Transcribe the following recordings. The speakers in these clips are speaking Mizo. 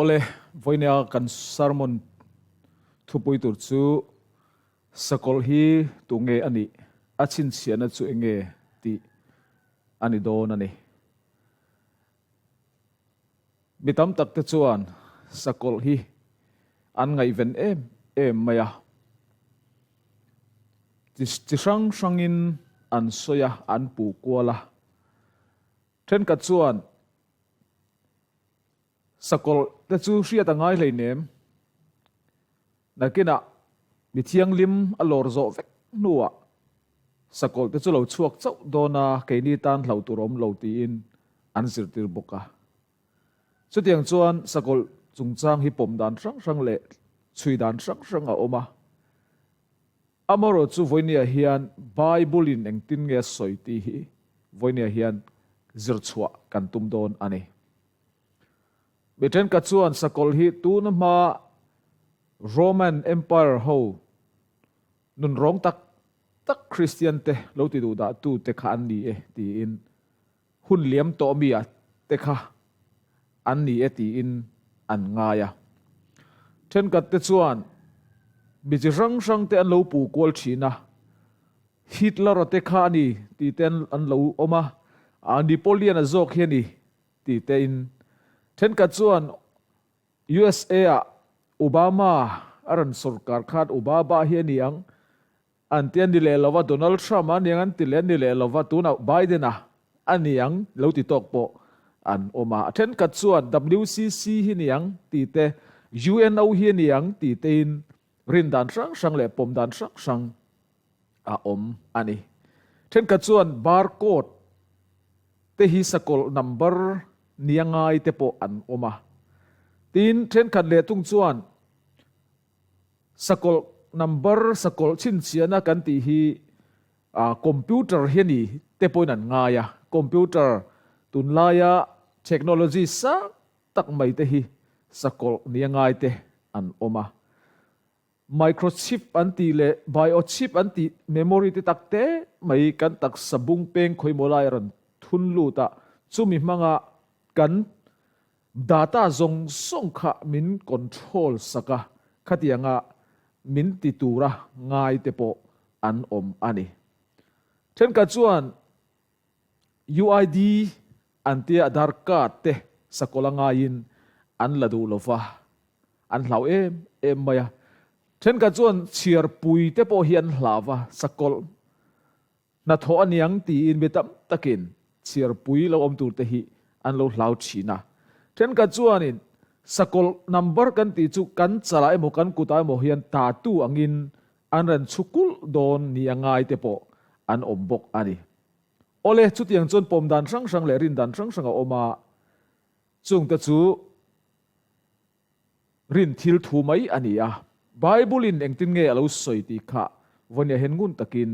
Awle, vawinia kan sermon thupui tur chu Sakawlh hi tunge a nih, a chhinchhiahna chu enge tih a ni dawn a ni. Mi tam tak te chuan sakawlh hi an ngaihven em em mai a, chi hrang hrangin an sawi a, an puh kual a. Thenkhat chuan sakawlh te chu hriat a ngai hleinem, nakinah mi thianghlim a lawr zawh vek hnuah sakawlh te chu lo chhuak chauh dawn a, keini tan hlauh tur awm lo tiin an zirtir bawk a. Chutiang chuan sakawlh chungchang hi pawm dan hrang hrang leh chhui dan hrang hrang a awm a. Amaherawhchu vawinia hian Bible-in engtin nge a sawi tih hi vawinia hian zir chhuah kan tum dawn a ni. Mi thenkhat chuan sakawlh hi tuna hma Roman Empire ho nunrawng tak tak Kristian te lo ti duh dah tu te kha an ni e tiin hun liam tawh mi ah te kha an ni e tiin an ngai a. Thenkhat te chuan mi chi hrang hrang te an lo puh kual thin a, Hitler-a te kha a ni tih te an lo awm a, Napoleon-a zawk hi a ni tih te in. Thenkhat chuan USA ah Obama a rawn sawrkar khan Obaba hi a ni ang An ti a ni leh lova, Donald Trump a niang an ti leh a ni leh lova, tunah Biden a a niang lo ti tawk pawh an awm a. A thenkhat chuan WCC hi niang ti te, UNO hi a niang ti tein rin dan hrang hrang leh pawm dan hrang hrang a awm a ni. Thenkhat chuan barcode te hi sakawlh number nia ngai te pawh an awm a. Tin, thenkhat leh tung chuan Sakawlh number, sakawlh chhinchhiahna kan tih hi computer hi a ni te pawhin an ngai a. Computer tunlaia technology sang tak mai te hi sakawlh nia ngai te an awm a. Microchip an tih leh biochip an tih memory te tak te mai kan taksa bung peng khawimaw lai a rawn thun lut a, chumi hmanga kan Data zawng zawng kha min control sak a, khatianga min ti tura ngai te pawh an awm a ni. Thenkhat chuan UID an tia Aadhaar card te sakawlh a ngaiin an la duh lova, an hlau em em mai a. Thenkhat chuan chhiarpui te pawh hi an hlau va, sakawlh Hnathawh a niang tiin mi tam takin chhiarpui lo awm turte hi an lo hlau thin a. Thenkhat chuanin sakawlh number kan tih chu kan chalah emaw kan kutah emaw hian tatu angin an rawn chhu kulh dawn ni a ngai te pawh an awm bawk a ni. Awle, chutiang chuan pawm dan hrang hrang leh rin dan hrang hrang a awm a, chungte chu Rin thil thu mai a ni a, Bible-in engtin nge a lo sawi tih kha vawinia hian ngun takin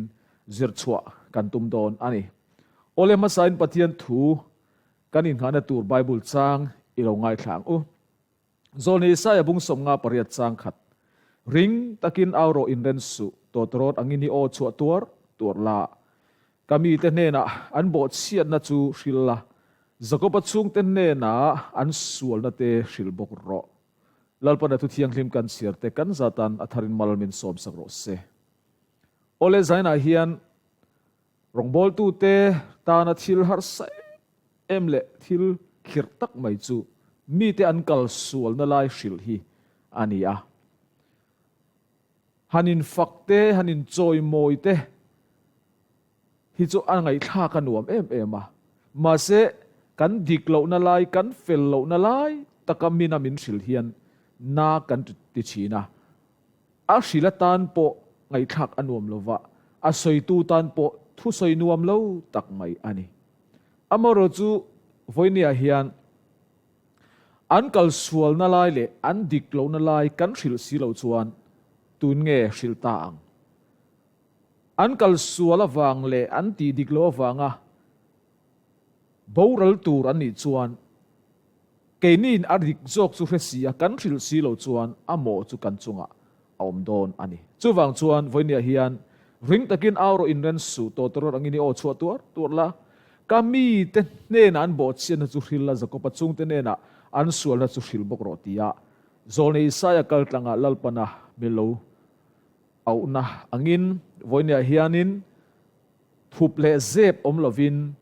zir chhuah kan tum dawn a ni. Awle hmasain Pathian thu kan inngahna tur Bible chang i lo ngaithla ang u. Zawlni Isaiah bung 58 chang khat, Ring takin au rawh inren suh, tawtrawt angin i aw chhuah tuar tuar la. Ka mite hnenah an bawhchhiatna chu hrilh la, Jakoba chhungte hnenah an sualna te hrilh bawk rawh. Lalpana thu thianghlim kan chhiar te kan zatan a tharin mal min sawmsak rawh se. Awle zainah hian rawngbawltute tana thil harsa em leh thil khirh tak mai chu mite an kal sualna lai hrilh hi a ni a. Han infak te, han inchawimawi te hi chu a ngaihthlak a nuam em em a. Mahse, kan dik lohna lai, kan fel lohna lai taka mina min hrilh hian na kan ti thin a. A hrilh atan pawh ngaihthlak a nuam lova, a sawitu tan pawh thusawi nuam lo tak mai a ni. Amaherawhchu, vawinia hian An kalsualna lai leh an dik lohna lai kan hrilh si loh chuan tun nge hrilh ta ang? An kalsual avang leh an tih dik loh avanga boral tur an nih chuan keiniin a dik zawk chu hre si a kan hrilh si loh chuan a mawh chu kan chungah a awm dawn a ni. Chuvang chuan vawinia hian ring takin au rawh inren suh tawh tawrawt angin i aw chhuah tuar tuar la. Ka mite hnenah an bawhchhiatna chu hril la, Jakoba chungte hnenah an sualna chu hrilh bawk rawh tia Zawlnei Isaia kaltlanga Lalpana mi lo auhna angin vawinia hianin thup leh zep awm lovin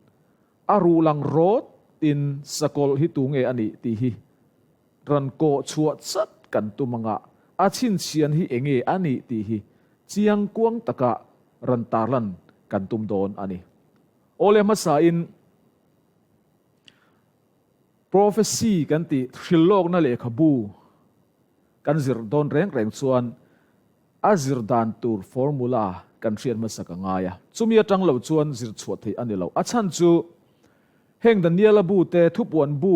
a ruh lang rawt in sakawlh hi tu nge a nih tih hi rawn kawh chhuah chat kan tum anga a chhinchhian hi enge a nih tih hi chiang kuang taka rawn tarlan kan tum dawn a ni. Awle hmasain prophecy kan tih hrilhlawkna lehkhabu kan zir dawn reng reng chuan a zir dan tur formula kan hriat hmasak a ngai a, chumi atang lo chuan zir chhuah theih a ni lo. A chhan chu heng Daniela bu te, thupuan bu,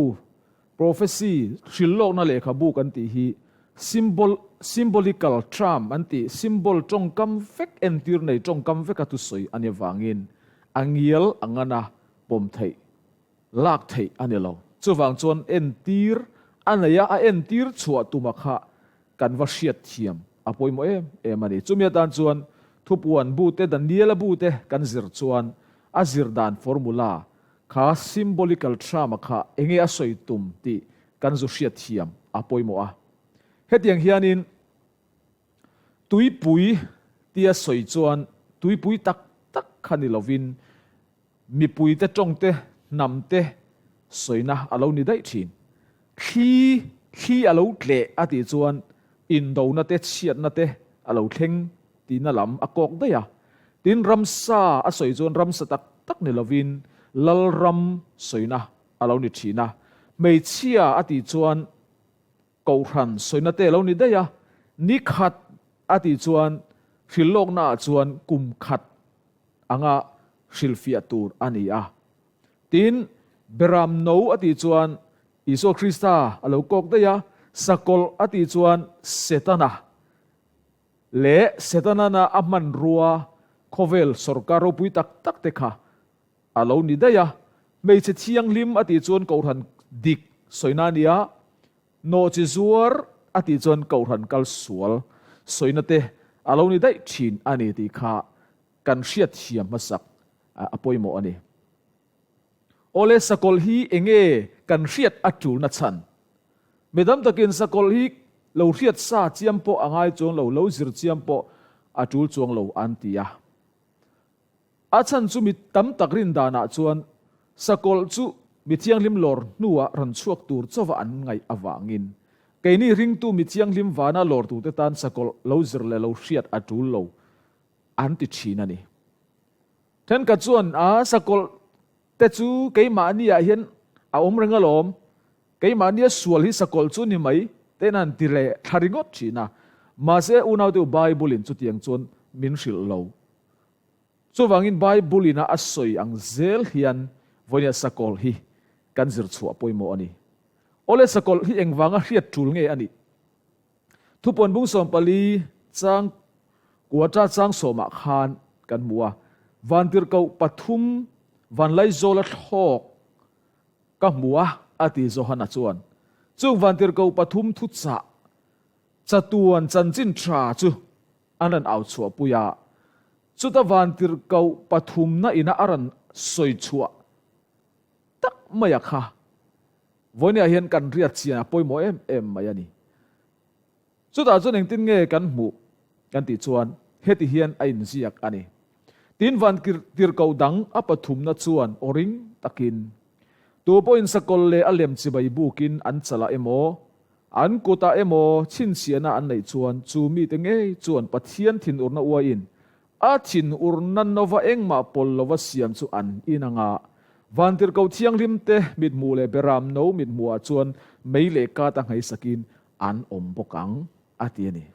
prophecy, hrilhlawkna lehkhabu kan tih hi symbol, symbolical term an tih, symbol tawngkam vek entir nei tawngkam veka thusawi a nih avangin a ngial a ngana pawm theih lak theih a ni lo. Chuvang chuan entir a nei a, a entir chhuah tuma kha kan va hriat thiam a pawimawh em em a ni. Chumi atan chuan thupuan bu te, Daniela bu te kan zir chuan a zir dan formula kha symbolical term-a kha enge a sawi tum tih kan zu hriat thiam a pawimawh a. Hetiang hianin tuipui tia sawi chuan tuipui tak tak kha ni lovin Mipuite tawngte, hnamte sawina a lo ni daih thin. Thli, thli a lo tleh a tih chuan indona te, chhiatna te a lo thleng tihna lam a kawk daih a. Tin, ramsa a sawi chuan ramsa tak tak ni lovin lalram sawina a lo ni thin a. Hmeichhia a tih chuan Kohhran sawina te a lo ni daih a, ni khat a tih chuan hrilhlawknaah chuan kum khat anga hrilhfiah tur a ni a. Tin, Beram no a tih chuan Isua Krista a lo kawk daih a, Sakawlh a tih chuan Setana leh Setanana a hmanrua khawvel sawrkar ropui tak tak te kha a lo ni daih a. Hmeichhe thianghlim a tih chuan Kohhran dik sawina a ni a, Nawhchi zuar a tih chuan Kohhran kal sual sawina te a lo ni daih thin a ni tih kha kan hriat thiam hmasak a pawimawh a ni. Awle sakawlh hi enge kan hriat a tulna chhan? Mi tam takin sakawlh hi lo hriat sa chiam pawh a ngai chuang lo, lo zir chiam pawh a tul chuang lo an ti a. A chhan chu mi tam tak rin danah chuan sakawlh chu mi thianghlim lawr hnuah rawn chhuak tur chauva an ngaih avangin keini ringtu mi thianghlim vana lawr turte tan sakawlh lo zir leh lo hriat a tul lo an ti thin a ni. Thenkhat chuan a sakawlh te chu keimahniah hian a awm reng alawm, keimahnia sual hi sakawlh chu ni mai tein an ti leh thla ringawt thin a. Mahse unaute u Bible-in chutiang chuan min hrilh lo. Chuvangin Bible-in a a sawi ang zel hian vawinia sakawlh hi kan zir chhuah pawimawh a ni. Awle sakawlh hi engvanga hriat tul nge a nih? Thupuan bung 14 chang kuata chang sawmah khan kan hmu a, Vantirhkoh pathum vanlaizawla thlawk ka hmu a, a ti Johana chuan. Chung vantirhkoh pathum thuchah chatuan chanchin tha chu an rawn au chhuahpui a, chuta vantirhkoh pathumna ina a rawn sawi chhuah tak mai a kha. Vawinia hian kan riat chian a pawimawh em em mai a ni. Chutah chuan engtin nge kan hmuh kan tih chuan heti hian a inziak a ni. Tin vantirhkoh dang a pathumna chuan aw ring takin, Tu pawhin sakawlh leh a lem chibai bukin an chalah emaw, An kutah emaw chhinchhiahna an neih chuan chu mite ngei chuan Pathian thinurna uaiin a thinurna nova engmah pawlh lova siam chu an in ang a. Vantirhkoh thianghlimte mithmuh leh beram no mithmuhah chuan mei leh kat a nghaisakin an awm bawk ang, a ti a ni.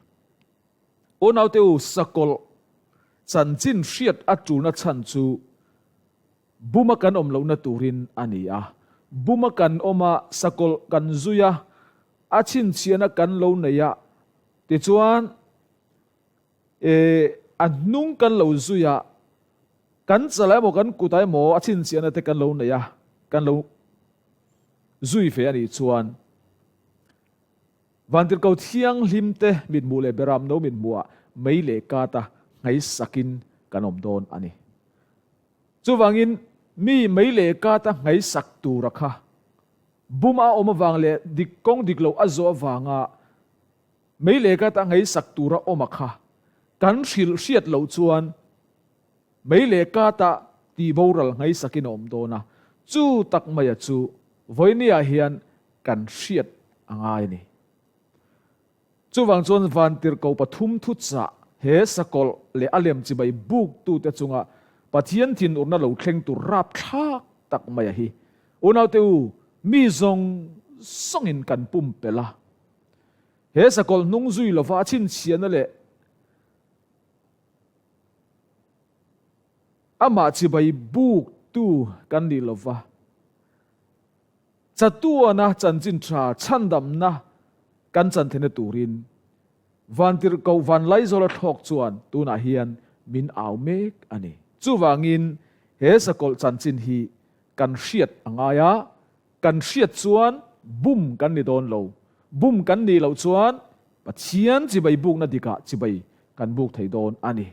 Unaute u, sakawlh chanchin hriat a tulna chhan chu Buma kan awm lohna turin a ni a. Buma kan awm a, sakawlh kan zui a, a chhinchhiahna kan lo nei a, tichuan e a hnung kan lo zui a, kan chalah emaw kan kutah emaw a chhinchhiahna te kan lo nei a, kan lo zui ve a nih chuan Vantirhkoh thianghlim te mithmuh leh beram no mithmuhah mei leh kata nghaisakin kan awm dawn a ni. Chuvangin mi mei leh kata nghaisak tura kha Bum a awm avang leh dik kawng dik lo a zawh avanga mei leh kat a ngaihsak tura awm a kha kan hrilh hriat loh chuan mei leh kata tih boral ngaihsakin a awm dawn a, chu tak maia chu vawinia hian kan hriat a ngai a ni. Chuvang chuan Vantirhkoh pathum thuchah he sakawlh leh a lem chibai buktute chunga Pathian thinurna lo thleng tur rapthlak tak mai a hi. Unaute u, mi zawng zawngin kan pumpelh a. He sakawlh hnung zui lova a chhinchhiahna leh amah chibai buktu kan nih lova, Chatuana chanchin tha chhandamna kan chan theihna turin Vantirhkoh Vanlaizawla thlawk chuan tunah hian min au mek a ni. Chuvangin he sakawlh chanchin hi kan hriat a ngai a, kan hriat chuan bum kan ni dawn lo. Bum kan nih loh chuan Pathian chibai bukna dikah chibai kan buk thei dawn a ni.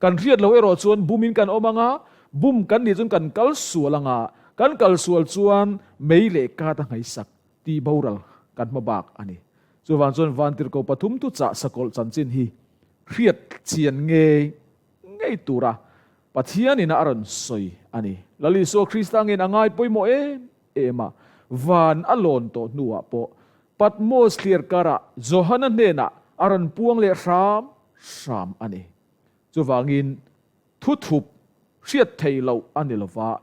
Kan hriat loh erawh chuan bumin kan awm ang a, bum kan nih chuan kan kal sual ang a, kan kal sual chuan mei leh kat a ngaihsak tih boral kan hma bak a ni. Chuvang chuan Vantirhkoh pathum thuchah sakawlh chanchin hi hriat chian ngei ngei tura Pathianin a rawn sawi a ni. Lal Isua Krista ngeiin a ngai pawimawh em em a, van a lawn tawh hnuah pawh Patmos thliarkarah Johana hnenah a rawn puang leh hram hram a ni. Chuvangin thuthup hriat theih loh a ni lova,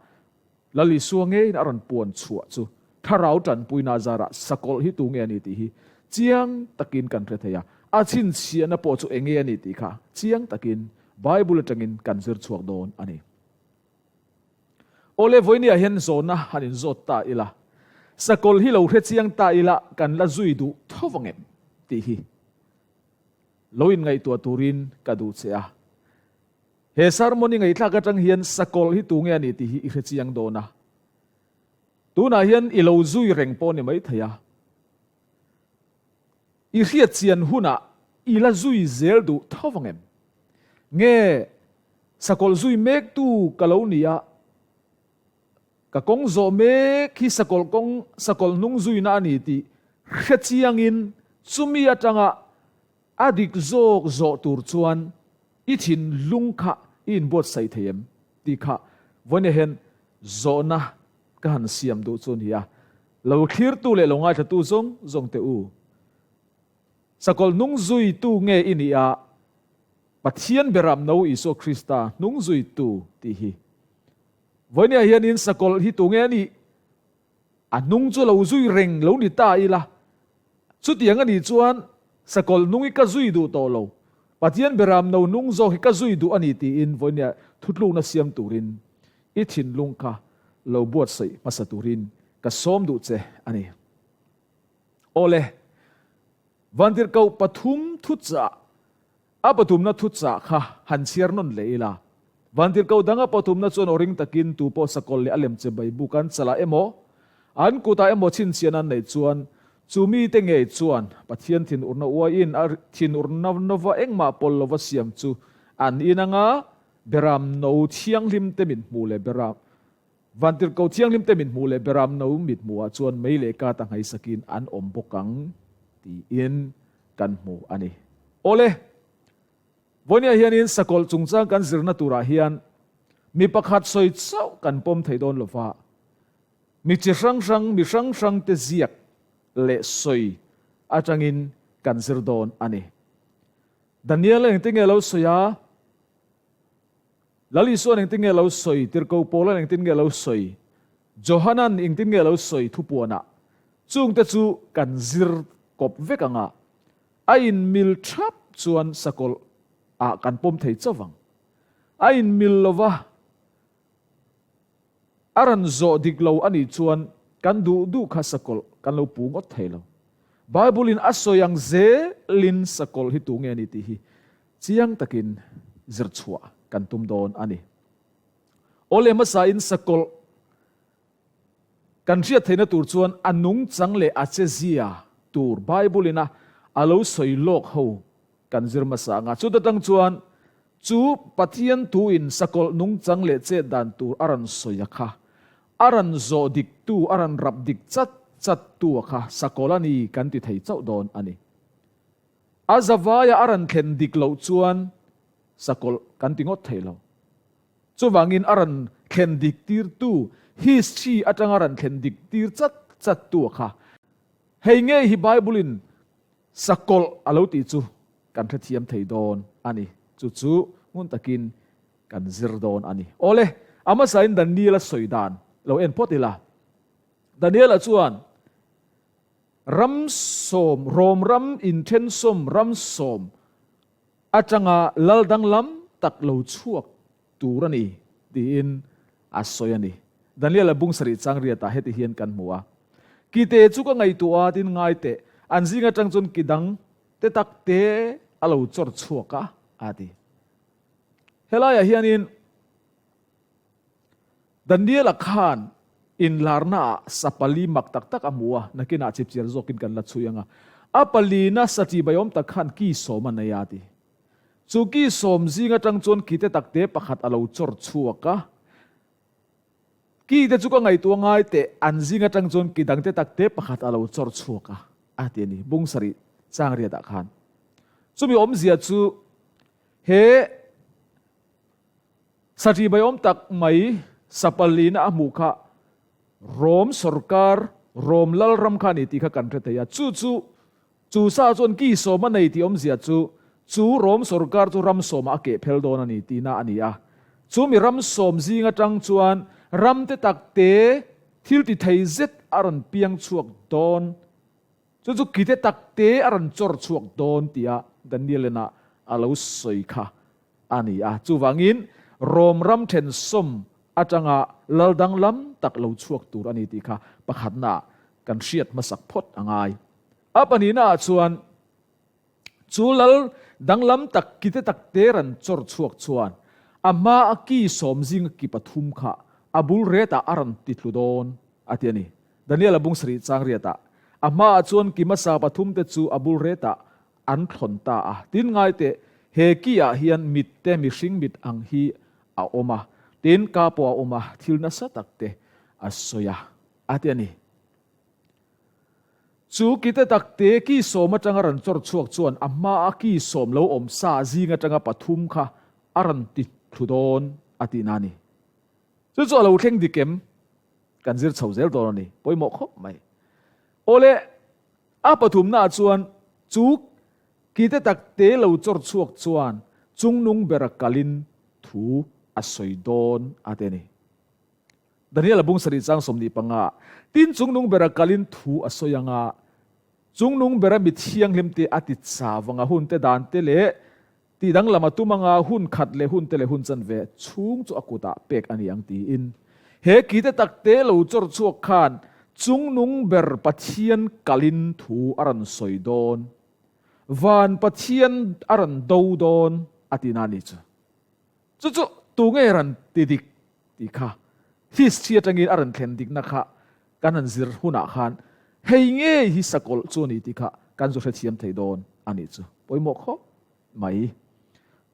Lal Isua ngeiin a rawn puan chhuah chu thlarau tanpuina zarah sakawlh hi tu nge a ni tih hi chiang takin kan hre thei a, a chhinchhiahna pawh chu enge a ni tih kha chiang takin Bible atangin kan zir chhuak dawn a ni. Awle vawinia hian zawhna han inzawt ta ila, sakawlh hi lo hre chiang ta ila kan la zui duh tho vang em tih hi Lo inngaihtuah turin ka duh che a. He sermon i ngaihthlak atang hian sakawlh hi tunge a ni tih hi i hre chiang dawn a. Tunah hian i lo zui reng pawh ni maithei a. I hriat chian hunah i la zui zel duh tho vang em? Nge sakawlh zui mektu ka lo ni a, ka kawng zawh mek hi sakawlh kawng sakawlh hnung zuina a ni tih hre chiangin chumi atanga a dik zawk zawh tur chuan i thinlung kha i inbuatsaih thei em tih kha vawiin hian zawhna ka han siam duh chu a ni a. Lo thlirtu leh lo ngaithlatu zawng zawng teh u. Sakawlh hnung zuitu nge i nih a, Pathian beram no Isua Krista hnung zuitu tih hi. Vawinia hianin sakawlh hi tunge a nih? A hnung chu lo zui reng lo ni ta ila. Chutiang a nih chuan sakawlh hnung hi ka zui duh tawh lo. Pathian beram no hnung zawk hi ka zui duh a ni tiin vawinia thutlukna siam turin i thinlung kha lo buatsaih hmasa turin ka sawm duh che a ni. Awle, Vantirhkoh pathum thuchah A pathumna thuchah kha han chhiar nawn leh ila. Vantirhkoh danga pathumna chuan aw ring takin tu pawh sakawlh leh a lem che bai buk an chalah emaw, an kutah emaw chhinchhian an neih chuan chu mite ngei chuan Pathian thinurna uaiin a thinurna nova engmah pawl lova siam chu an in anga beram no thianghlim te mit hmuh leh beram Vantirhkoh thianghlim te mit hmuh leh beram no mit hmuhah chuan mei leh kat a nghaisakin an awm bawk ang tiin kan hmu a ni. Awle, vawinia hianin sakawlh chungchang kan zirna turah hian mi pakhat sawi chauh kan pawm thei dawn lova, mi chi hrang hrang, mi hrang hrangte ziak leh sawi atangin kan zir dawn a ni. Daniel engtin nge lo sawi a? Lal Isua'n engtin nge lo sawi? Tirhkoh Paula'n engtin nge lo sawi? Johana'n engtin nge lo sawi thupuanah? Chungte chu kan zir kawp vek ang a, a inmil thap chuan sakawlh ah kan pawm thei chauh vang. A inmil lova a rawn zawh dik lo a nih chuan kan duh duh kha sakawlh kan lo pu ngawt thei lo. Bible-in a sawi ang zelin sakawlh hi tu nge a ni tih hi chiang takin zir chhuah kan tum dawn a ni. Awle hmasain sakawlh Kan hriat theihna tur chuan a nungchang leh a chezia tur Bible-in a a lo sawi lawk ho kan zir hmasa ang a. Chuta tang chuan chu Pathian thuin sakawlh nungchang leh chet dan tur a rawn sawi a kha, a rawn zawh diktu, a rawn rap dik chat chat tu a kha sakawlh a ni kan ti thei chauh dawn a ni. A zavaia a rawn thlen dik loh chuan sakawlh kan ti ngawt thei lo. Chuvangin a rawn thlen dik tirtu history atanga rawn thlen dik tir chat chat tu a kha hei ngei hi Bible in sakawlh a lo tih chu kan hrethiam thei dawn a ni. Chu chu ngun takin kan zir dawn a ni. Awle, a hmasain Daniel-a sawi dan lo en phawt ila. Daniel-a chuan ram sawm, Rom ram inthensawm ram sawm atanga lal danglam tak lo chhuak tur a ni tiin a sawi a ni. Daniel-a bung sarih chang riatah heti hian kan hmu a, Kite chu ka ngaihtuah a, tin ngai teh, an zing atang chuan ki dang te tak te a lo chawr chhuak a, a ti. Helaiah hianin Daniela khan inlarnaah sa pali mak tak tak a hmu a, nakinah chipchiar zawkin kan la chhui ang a. A palina sa chibai awm tak khan ki sawm a nei a ti. Chu ki sawm zing atang chuan ki te takte pakhat a lo chawr chhuak a. Ki te chu ka ngaihtuah ngai teh, an zing atang chuan ki dang te takte pakhat a lo chawr chhuak a, a ti a ni, bung sarih chang riatah khan. Chumi awmzia chu He Satri Baiawm tak mai Sapalina a hmuh kha Rom sorkar, Rom lalram kha a ni tih kha kan hre thei a. Chu chu, chu sa chuan ki sawm a nei tih awmzia chu, chu Rom sorkar chu ram sawmah a keh phel dawn a ni tihna a ni a. Chu mi ram sawm zing atang chuan ram te tak te thil ti thei zet a rawn piang chhuak dawn. Chu chu kite tak te a rawn chawr chhuak dawn tia Daniel-in a a lo sawi kha a ni a. Chuvangin Rom ram thensawm atanga lal danglam tak lo chhuak tur a ni tih kha pakhatnaah kan hriat hmasak phawt a ngai. A pahnihnaah chuan chu lal danglam tak kite tak te rawn chawr chhuak chuan a hma a ki sawm zinga ki pathum kha a bul retah a rawn titlu dawn a ti a ni. Daniel a bung sarih chang riatah a hmaah chuan ki hmasa pathumte chu a bul retah an thlawn ta a. Tin ngai teh, he ki-ah hian mit te mihring mit ang hi a awm a, tin ka pawh a awm a, thil nasa tak te a sawi a, a ti a ni. Chu ki te tak te ki sawm atanga rawn chawr chhuak chuan a hmaa ki sawm lo awm sa zing atanga pathum kha a rawn ti thlu dawn a tihna a ni. Chu chu a lo thleng dik em? Kan zir chho zel dawn a ni, pawimawh khawp mai. Awle, a pathumnaah chuan chu kite tak te lo chawr chhuak chuan chungnung bera kalin thu a sawi dawn a ti a ni. Daniel-a bung sarih chang 25, Tin chungnung bera kalin thu a sawi anga, chungnung bera mi thianghlim te a ti chau anga hun te dan te leh Tih danglam a tum anga hun khat leh hun te leh hun chanve chhung chu a kutah pek a ni ang tiin he kite takte lo chawr chhuak khan chungnung ber Pathian kalin thu a rawn sawi dawn, van Pathian a rawn do dawn a ti na ni chu. Chu chu tunge rawn ti dik tih kha history atangin a rawn thlen dikna kha kan han zir hunah khan hei ngei hi sakawlh chu a ni tih kha kan zu hrethiam thei dawn a nih chu. Pawimawh khawp mai.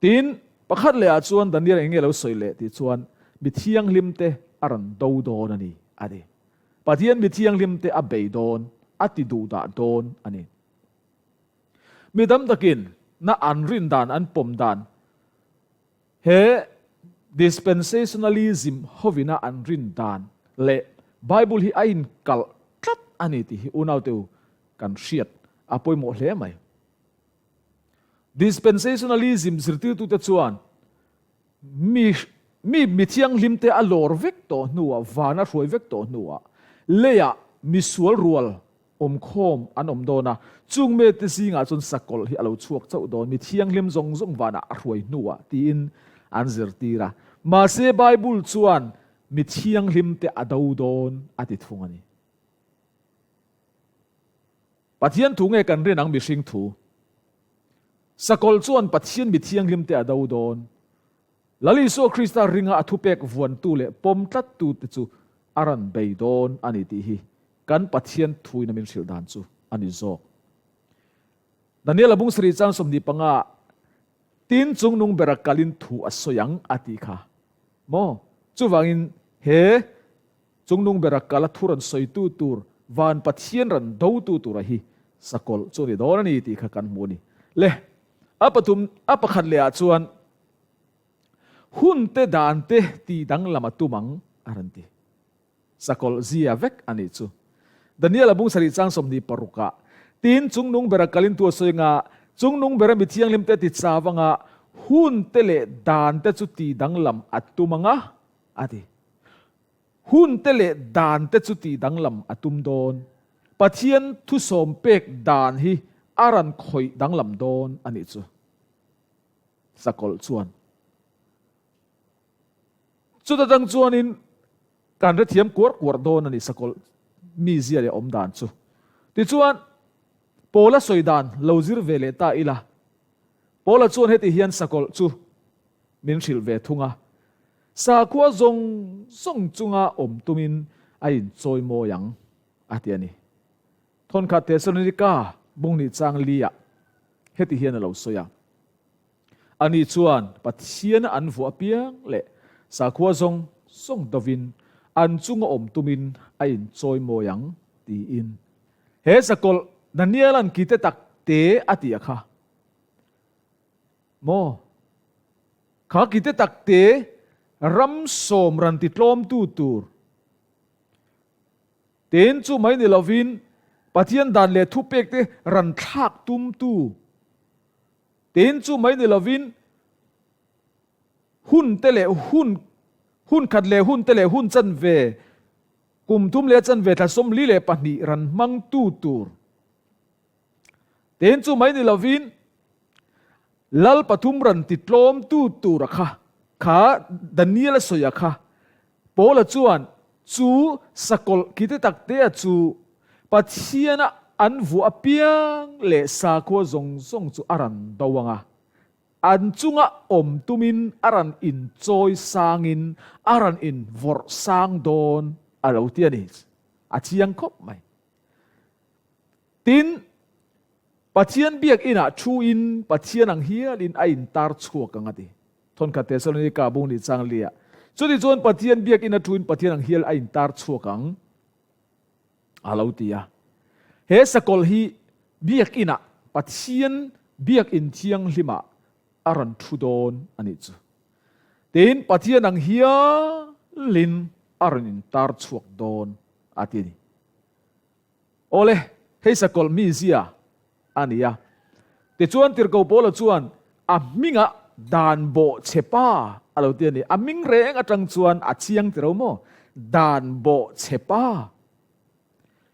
Tin, pakhat lehah chuan Daniel eng nge lo sawi leh tih chuan mi thianghlim te a rawn do dawn a ni a ti. Pathian mi thianghlim te a bei dawn, a ti duhdah dawn a ni. Mi tam takin na an rin dan, an pawm dan He dispensationalism hovina an rin dan leh Bible hi a inkalh tlat a ni tih hi unaute u kan hriat a pawimawh hle mai. Dispensationalism zirtirtute chuan mi mi mi thianghlimte a lawr vek tawh hnuah, van a hruai vek tawh hnuah leiah misual rual Awmkhawm an awm dawn a, chung mete zingah chuan sakawlh hi a lo chhuak chauh dawn, mi thianghlim zawng zawng vanah a hruai hnuah tiin an zirtir a. Mahse Bible chuan mi thianghlimte a do dawn a ti thung a ni. Pathian thu nge kan rin ang mihring thu? Sakawlh chuan Pathian mi thianghlimte a do dawn. Lal Isua Krista ringa a thupek vuantu leh pawm tlattute chu a rawn bei dawn a ni tih hi Kan Pathian thuin a min hrilh dan chu a ni zawk. Daniel a bung sarih chang 25 Tin chungnung bera kalin thu a sawi ang a tih kha maw? Chuvangin he chungnung bera kala thu rawn sawitu tur Van Pathian ran dotu tura hi sakawlh chu a ni dawn a ni tih kha kan hmu a ni. Le, a pathum, a pakhat lehah chuan hunte dante tih danglam a tum ang a rawn ti. Sakawlh zia vek a nih chu. Daniel a bung sarih chang 26 ah, Tin, chungnung bera kalin tu a sawi anga, chungnung bera mi thianghlimte ti chau anga, hunte leh dante chu tih danglam a tum anga, a ti. Hunte leh dante chu tih danglam a tum dawn. Pathian thusawm pek dan hi a rawn khawih danglam dawn a nih chu. Sakawlh chuan. Chuta tang chuanin kan hrethiam kuar kuar dawn a ni sakawlh mizia leh awm dan chu. Tichuan, Paula sawi dan lo zir ve leh ta ila. Paula chuan heti hian sakawlh chu min hrilh ve thung a, Sakhua zawng zawng chunga awm tumin a inchawi mawi ang, a ti a ni. Thawnkhat Thesalonika bung nih chang liah heti hian a lo sawi a. Ani chuan Pathiana an vuah apiang leh sakhua zawng zawng dovin an chunga awm tumin a inchawi mawi ang, tiin. He sakawlh Daniela'n kite tak te a ti a kha. Maw? Kha kite tak te ram sawm ran titlawmtu tur Tin, chu mai ni lovin Pathian dan leh thupekte ran thlak tumtu Tin, chu mai ni lovin hun te leh hun, hun khat leh hun te leh hun chanve, kum thum leh chanve thla 42 ran hmangtu tur. Tin, chu mai ni lovin Lal pathum ran ti tlawmtu tur a kha, kha Daniel a sawi a kha. Paula chuan chu sakawlh ki te tak te a chu Pathiana an vuah apiang leh sakhua zawng zawng chu a ran do ang a, an chunga awm tumin a ran inchawi sangin a ran invawrh sang dawn a lo ti a ni. A chiang khawp mai. Tin, Pathian biakinah thuin Pathian ang hialin a intar chhuak ang a ti. Thawnkhat Thesalonika bung ni chang liah. Chuti chuan Pathian biakina thuin Pathian ang hial a intar chhuak ang a lo ti a. He sakawlh hi biakinah Pathian biakin thianghlimah a rawn thu dawn a nih chu. Tin, Pathian ang hialin a rawn intar chhuak dawn a ti a ni. Awle, hei sakawlh mizia a ni a. Tichuan Tirhkoh Paula chuan a hmingah dan bawh che pa a lo ti a ni. A hming reng atang chuan a chiang ti ro maw? Dan bawh che pa.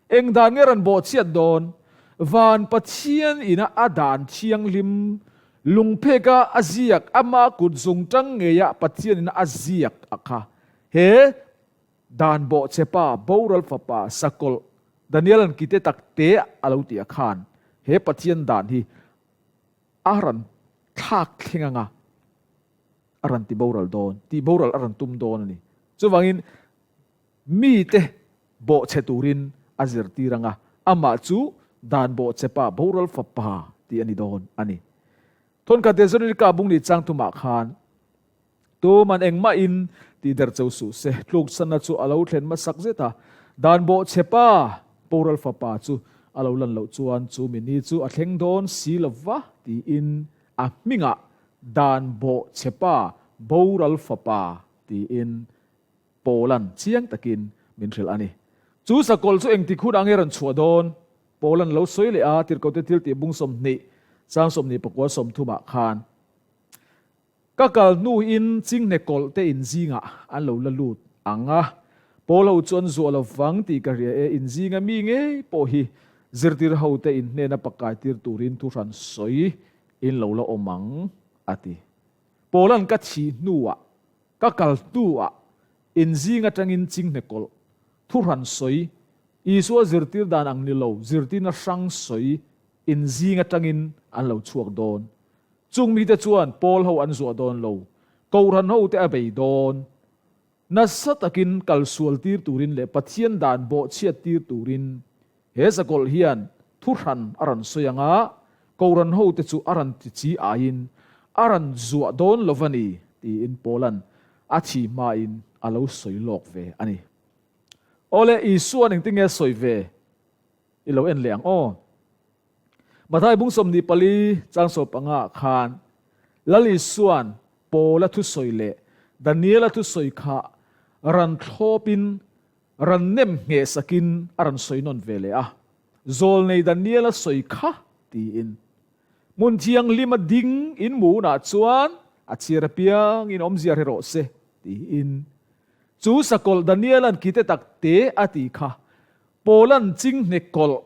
Eng dan nge rawn bawh chhiat dawn? Van Pathian ina a dan thianghlim lungpheka a ziak ama kut zung tang ngeia Pathian ina a ziak a kha. He Dan bawhchepa, boral fapa, sakawlh, Daniela'n kite tak te a lo tih a khan he Pathian dan hi a rawn thlak thleng anga a rawn ti boral dawn, tih boral a rawn tum dawn a ni. Chuvangin mite bawhchhe turin a zirtir anga amah chu dan bawhchepa, boral fapa tih a ni dawn a ni. Thawnkhat Thesalonika bung ni chang thumah khan Tuman engmahin tih der cho suh se, tluksanna chu a lo thlen hmasak zet a, dan bawh che pa, Poral fapa chu a lo lan loh chuan chu mini chu a thleng dawn si lo va tiin a hmingah dan bawh che pa, Boral fapa tiin Paula'n chiang takin min hrilh a ni. Chu sakawlh chu engtik hun ang e rawn chhuah dawn? Paula'n lo sawi leh a, Tirhkohte thil tih bung 20, chang 24 30 ah khan. Ka kal hnuin chinghne kawlh te in zingah an lo la lut ang a, Paul ho chu an zuah lo vang tih ka hria e, in zinga mi ngei pawh hi zirtir ho te in hnena pakai tir turin thu hran sawi in lo la awm ang, a ti. Paula'n ka thih hnuah, ka kal hnuah in zing atangin chinghne kawlh thu hran sawi, Isua zirtir dan ang ni lo zirtirna hrang sawi in zing atangin an lo chhuak dawn. Chung mite chuan Paul ho an zuah dawn lo, Kohhran ho te a bei dawn. Nasa takin kal sual tir turin leh Pathian dan bawhchhiat tir turin he zakawlh hian thu hran a rawn sawi ang a, Kohhran ho te chu a rawn ti chi aiin a rawn zuah dawn lo va ni, tiin Paula'n a thi hmain a lo sawi lawk ve a ni. Awle, Isua'n engtinge a sawi ve? I lo en leh ang aw. Mathai bung 24 chang 15 ah khan Lal Isua'n Paula thusawi leh Daniela thusawi kha ran thlawpin ran nem ngheh sakin a rawn sawi nawn ve leh a. Zawlnei Daniela sawi kha tiin. Hmun thianghlim a ding in munah chuan a chhiar apiangin awmzia hre rawh se tiin. Chu sakawlh Daniela'n kite tak te a ti kha Paula'n chinghne kawlh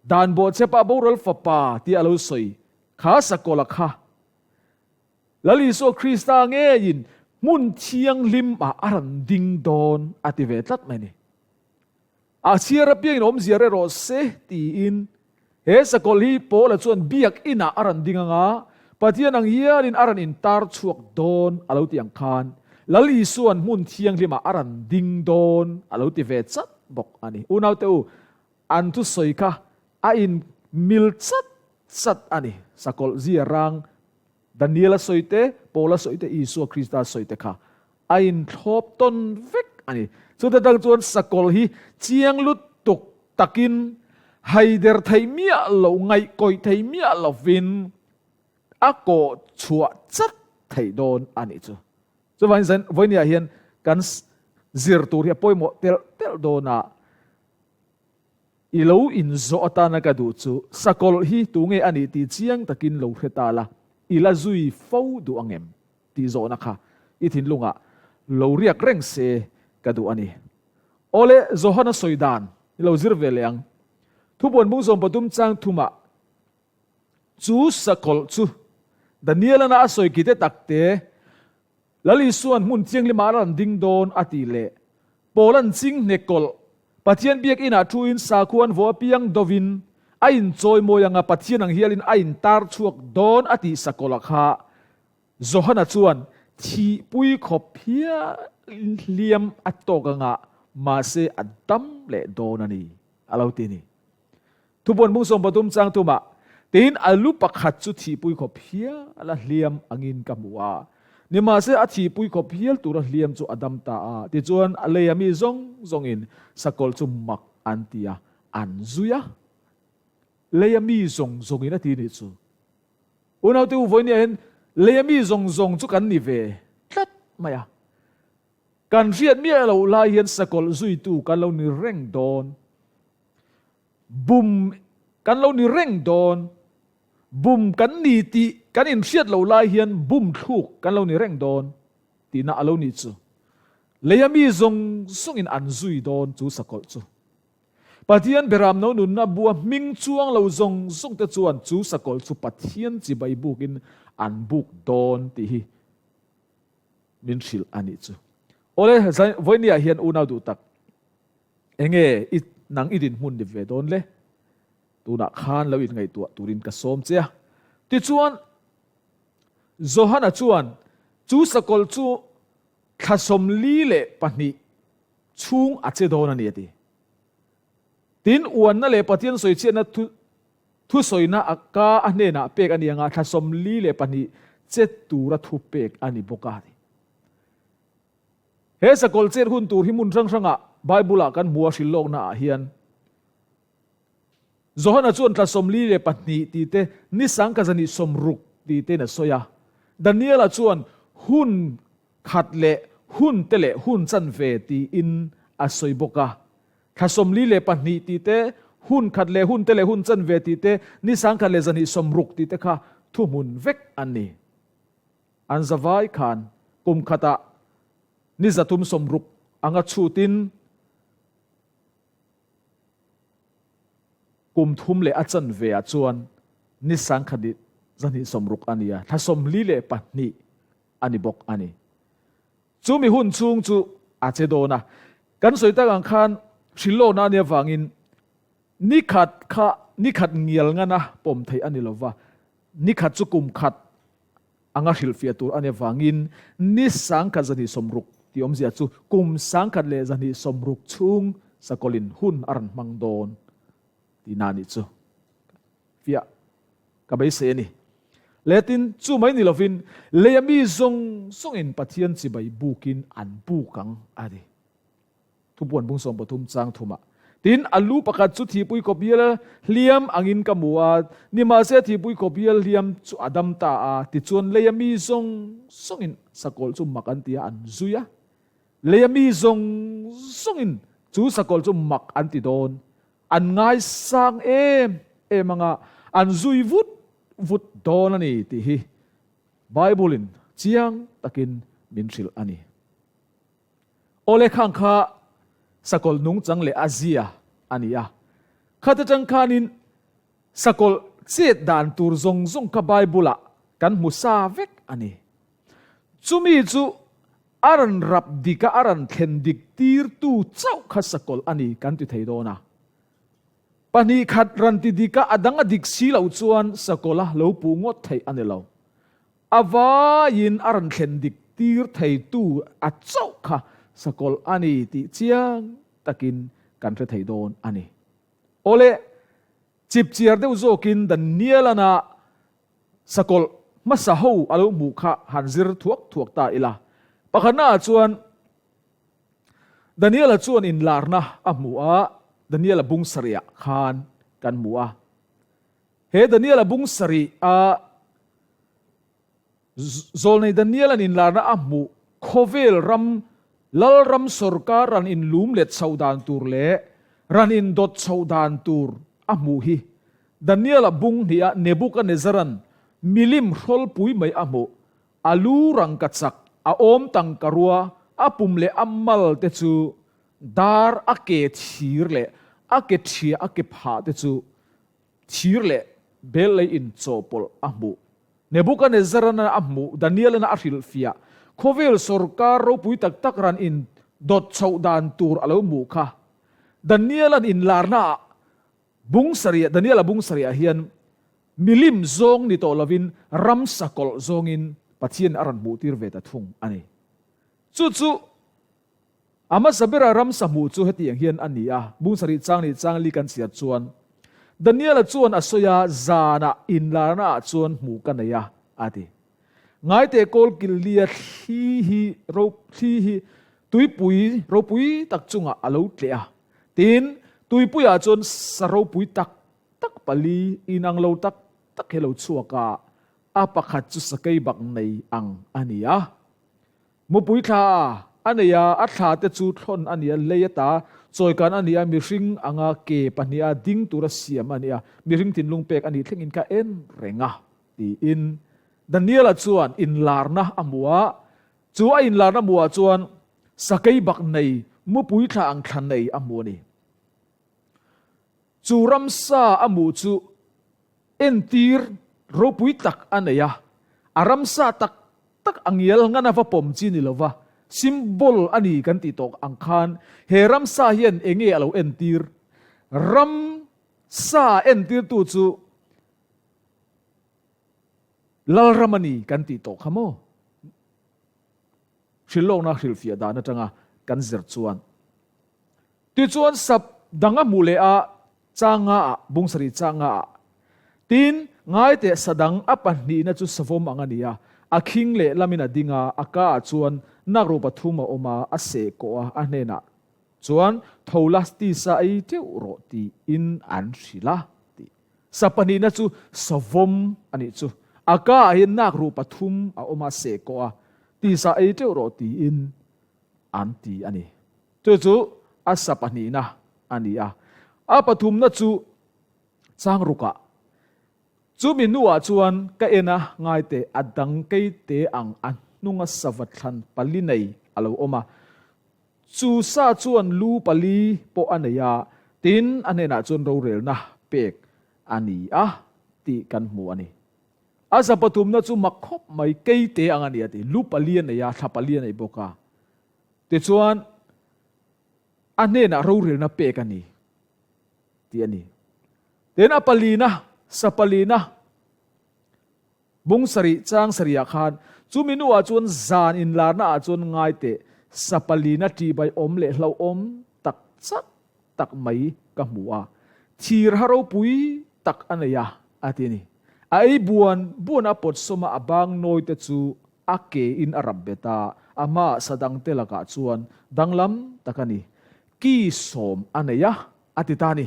dan bawhchhepa boral fapa tia a lo sawi kha sakawlh a kha Lal Isua Krista ngeiin hmun thianghlim ah a rawn ding dawn a ti ve tlat mai a ni. A chhiar apiangin awmzia reh rawh se tiin he sakawlh hi Paula chuan biak inah a rawn ding anga Pathian ang hialin a rawn intar chhuak dawn a lo ti ang khan Lal Isua'n hmun thianghlimah a rawn ding dawn a lo ti ve chat bawk a ni. Unaute u, an thusawi kha a in mil chat chat a ni. Sakawlh zia rang Daniela sawi te, Paula sawi te, Isua Krista sawi te kha a inthlawp tawn vek a ni. Chuta tang chuan sakawlh hi chiang lutuk takin haider thei miah lo, ngaihkawih thei miah lovin a kawh chhuah chat theih dawn a nih chu. Chuvangin zan vawinia hian kan zir tur hi a pawimawh telh telh dawn a. I lo inzawh atana ka duh chu sakawlh hi tunge a nih tih chiang takin lo hre ta la, i la zui fo duh ang em? tih zawhna kha i thinlungah lo riak reng se ka duh a ni. Awle, Johana sawi dan i lo zir ve leh ang. Thubuan bung 13 chang thumah chu sakawlh chu Danielana a sawi kite takte, Lal Isua'n hmun thianghlimah a rawn ding dawn a tih leh Paula'n chinghne kawlh Pathian biakinah thuin sakhua an vaw apiang dovin a inchawimawi anga Pathian ang hialin a intar chhuak dawn a tih sakawlh a kha Johana chuan thihpui khawp hialin hliam a tawk anga mahse a dam leh dawn a ni a lo ti a ni. Thubuan bung 13 chang tumah tiin a lu pakhat chu thihpui khawp hial a hliam angin ka hmu a, nimahse a thihpui khawp hial tura hliam chu a dam ta a, tichuan a leia mi zawng zawngin sakawlh chu mak an ti a, an zui a. Leia mi zawng zawngin a ti nih chu. Unaute u vawinia hian leia mi zawng zawng chu kan ni ve tlat mai a. Kan hriat miah loh lai hian sakawlh zuitu kan lo ni reng dawn. Bum kan lo ni reng dawn. Bum kan ni tih kan inhriat loh lai hian bum thluk kan lo ni reng dawn tihna a lo nih chu. Leia mi zawng zawngin an zui dawn chu sakawlh chu. Pathian beramno nunna bua hming chuang lo zawng zawng te chuan chu sakawlh chu Pathian chibai bukin an buk dawn tih hi min hrilh a nih chu. Awle, vawinia hian unau duh tak. Enge i nang i dinhmun ni ve dawn le? Tunah khan lo inngaihtuah turin ka sawm che a. Tichuan, Johana chuan chu sakawlh chu thla 42 chhung a che dawn a ni a ti. Tin, uanna leh Pathian sawichhiatna thu thusawina a ka a hnenah pek a ni anga thla 42 che tura thu pek a ni bawk a ti. He sakawlh chet hun tur hi hmun hrang hrangah Bible-ah kan hmu a hrilhlawkna ah hian Johana chuan tla 42 tih te, ni 1060 tih tein a sawi a. Daniela chuan hun khat leh hun te leh hun chanve tiin a sawi bawk a. Thla 42 tih te, hun khat leh hun te leh hun chanve tih te, ni 1160 tih te kha thuhmun vek an ni. An zavai khan kum khatah ni 360 anga chhutin kum thum leh a chanve ah chuan ni 1160 a ni a, thla 42 a ni bawk a ni. Chumi hun chhung chu a che dawn a, kan sawi tak ang khan hrilhlawkna a nih avangin ni khat kha ni khat ngial ngana pawm theih a ni lova, ni khat chu kum khat anga hrilhfiah tur a ni avangin ni 1160 tih awmzia chu kum 1160 chhung sakawlin hun a rawn hmang dawn tihna a nih chu fiah ka beisei a ni. Letin chu mai ni lovin leia mi zawng zawngin Pathian chibai bukin an buk ang a ni. Thupuan bung 13 chang thumah. Tin, a lu pakhat chu thihpui khawp bial hliam angin ka hmu a, nimahse thihpui khawp bial hliam chu a dam ta a, tichuan leia mi zawng zawngin sakawlh chu mak an ti a, an zui a. Leia mi zawng zawngin chu sakawlh chu mak an ti dawn. An ngaisang em em anga an zui vut vut dawn a ni tih hi Bible-in chiang takin min hrilh a ni. Awle khang kha sakawlh nungchang leh a zia a ni a. Khat atang khanin sakawlh chet dan tur zawng zawng kha Bible-ah kan hmu sa vek a ni. Chumi chu a rawn rap dik a, a rawn thlen dik tirtu chauh kha sakawlh a ni kan ti thei dawn a. Pahnihkhat rawn ti dik a, a dang a dik si loh chuan sakawlh a lo puh ngawt theih a ni lo. A vaiin a rawn thlen dik tir theitu a chauh kha sakawlh a ni tih chiang takin kan hre thei dawn a ni. Awle, chipchiar deuh zawkin Danielana sakawlh hmasa ho a lo hmuh kha han zir thuak thuak ta ila. Pakhatnaah chuan Daniela chuan inlarna a hmu a, Daniela bung sarihah khan kan hmu a. He Daniela bung sarih a Zawlnei Daniel an inlarna a hmuh khawvel ram Lalram sawrkar ran inlum let chhoh dan tur leh ran indawt chhoh dan tur a hmuh hi Daniela bung hnih a Nebukanezaran milim hrawlpui mai a hmuh a lu rangka chak a awm tangka rua a pum leh a mal te chu dar a ke thir leh a ke ṭhia a ke phah te chu Thir leh bel lei inchawhpawlh a hmuh. Nebukanezzarana a hmuh, Danielana a hrilhfiah, khawvel sawrkar ropui tak tak ran in dawt chhoh dan tur a lo hmuh kha. Daniela'n inlarnaah bung sarih, Daniela bung sarihah hian milim zawng ni tawh lovin ramsa kawlh zawngin Pathian a rawn hmuhtir ve ta thung a ni. Chu chu A hmasa bera ramsa hmuh chu hetiang hian a ni a, bung sarih chang leh chang li kan chhiar chuan, Daniela chuan a sawi a, Zanah inlarnaah chuan hmuh ka nei a, a ti. Ngaite kawl kil lia thli hi ro thli hi tuipui ropui tak chungah a lo tleh a. Tin, tuipuiah chuan sa ropui tak tak pali inang lo tak tak hi a lo chhuak a, a pakhat chu sakei bak nei ang a ni a. Mupui thla a nei a, a thla te chu thlawn a ni a, lei ata chawikan a ni a, mihring anga ke pahniha ding tura siam a ni a, mihring thinlung pek a nih thlengin ka en reng a, tiin Daniela chuan inlarna a hmu a, chu a inlarna hmuhah chuan sakei bak nei, mupui thla ang thla nei a hmu a ni. Chu ramsa a hmuh chu Entir ropui tak a nei a, a ramsa tak tak a ngial ngan a va pawm chi ni lova, symbol a ni kan tih tawh ang khan he ramsa hian eng nge a lo entir? Ramsa entirtu chu Lalram a ni kan tih tawh kha maw? Hrilhlawkna hrilhfiah dan atanga kan zir chuan. Tichuan sap dang a hmuh leh a, changa ah, bung sarih changa ah. Tin, ngaiteh sa dang a pahnihna chu savawm ang a ni a, a khing leh lamin a ding a, a ka ah chuan nakruh pathum a awm a, a seh kawh a, a hnenah chuan tho la tisa ei teuh rawh tiin an hrilh a, tih. Sa pahnihna chu savawm a nih chu, a ka ah hian nakruh pathum a awm a, a seh kawh a, tisa ei teuh rawh tiin an ti a ni. Chu chu a sa pahnihna a ni a, a pathumna chu changrukah. Chumi hnuah chuan ka en a, ngaite a dang keite ang a hnunga sava thlan pali nei a lo awm a. Chu sa chuan lu pali pawh a nei a, tin a hnenah chuan rorelna pek a ni a tih kan hmu a ni. A sa pathumna chu mak khawp mai keite ang a ni a ti, lu pali a nei a, thla pali a nei bawk a. Tichuan, a hnenah rorelna pek a ni, tih a ni. Tin, a palina, sa palina, bung sarih, chang sarihah khan, chumi nuah chuan zan inlarnaah chuan ngai teh, sa palina ṭihbai awm leh hlauhawm tak chak tak mai ka hmu a, thir ha ropui tak a nei a, a ti a ni. A ei buan buan a pawt sawm a, a bang nawi te chu A ke in a rap bet a, a hmaah sa dangte lakah chuan danglam tak a ni. Ki sawm a nei a. a ti ta a ni.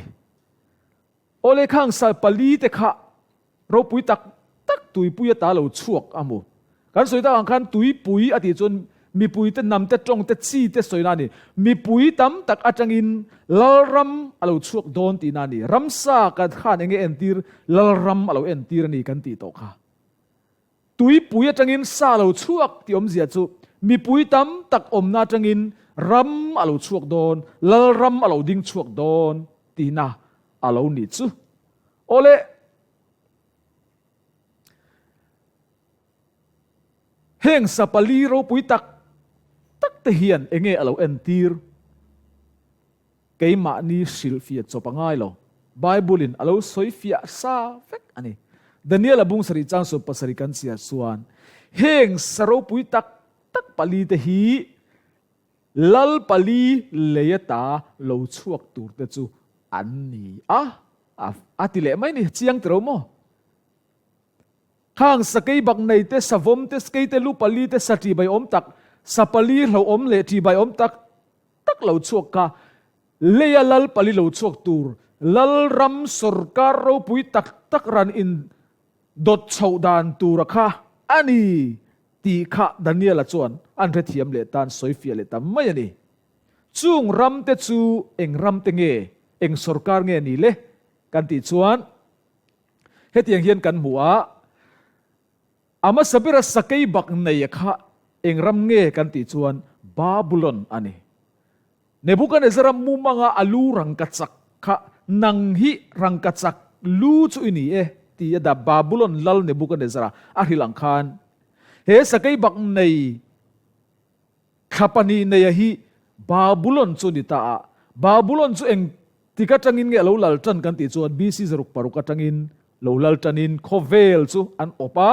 Awle khang sal palite kha ropui tak tak tuipui ata lo chhuak a hmu. Kan sawi tak ang khan tuipui a tih chuan mipuite hnamte tawngte chite sawina a ni. Mipui tam tak atangin Lalram a lo chhuak dawn tihna a ni. Ramsa kan khan enge entir Lalram a lo entir a ni kan tih tawh kha. Tuipui atangin sa lo chhuak tih awmzia chu mipui tam tak awmna atangin ram a lo chhuak dawn, Lalram a lo ding chhuak dawn tihna a lo ni chu. Awle, heng sa pali ropui tak tak te hian enge a lo entir? Keimahni hrilhfiah chawp a ngai lo. Bible-in a lo sawi fiah sa vek a ni. Daniel-a bung sarih chang 70 kan chhiar chuan, heng sa ropui tak tak palite hi Lal pali lei ata lo chhuak turte chu an ni a, a ti leh mai ni. Chiang tiro maw? Khang sakei bak nei te, savawm te, skeite lu pali te, sa ṭihbai awm tak, sa pali hlauhawm leh ṭihbai awm tak tak lo chhuak kha leia lal pali lo chhuak tur Lalram sawrkar ropui tak tak ran in dawt chhoh dan tura kha a ni tih kha Daniela chuan an hrethiam leh tan sawi fiah leh ta mai a ni. Chung ram te chu eng ram te nge, eng sawrkar nge ni le kan tih chuan hetiang hian kan hmu a, A hmasa bera sakei bak nei a kha eng ram nge kan tih chuan Babulon a ni. Nebukanezzara mumanga a lu rangkachak kha nang hi rangkachak lu chu i ni e ti a da Babulon lal Nebukanezzara a hrilh ang khan he sakei bak nei Thla 2 neia hi Babulon chu ni ta a. Babulon chu eng tik atangin nge a lo lal tan kan tih chuan BC 606 atangin lo lal tanin khawvel chu an awp a.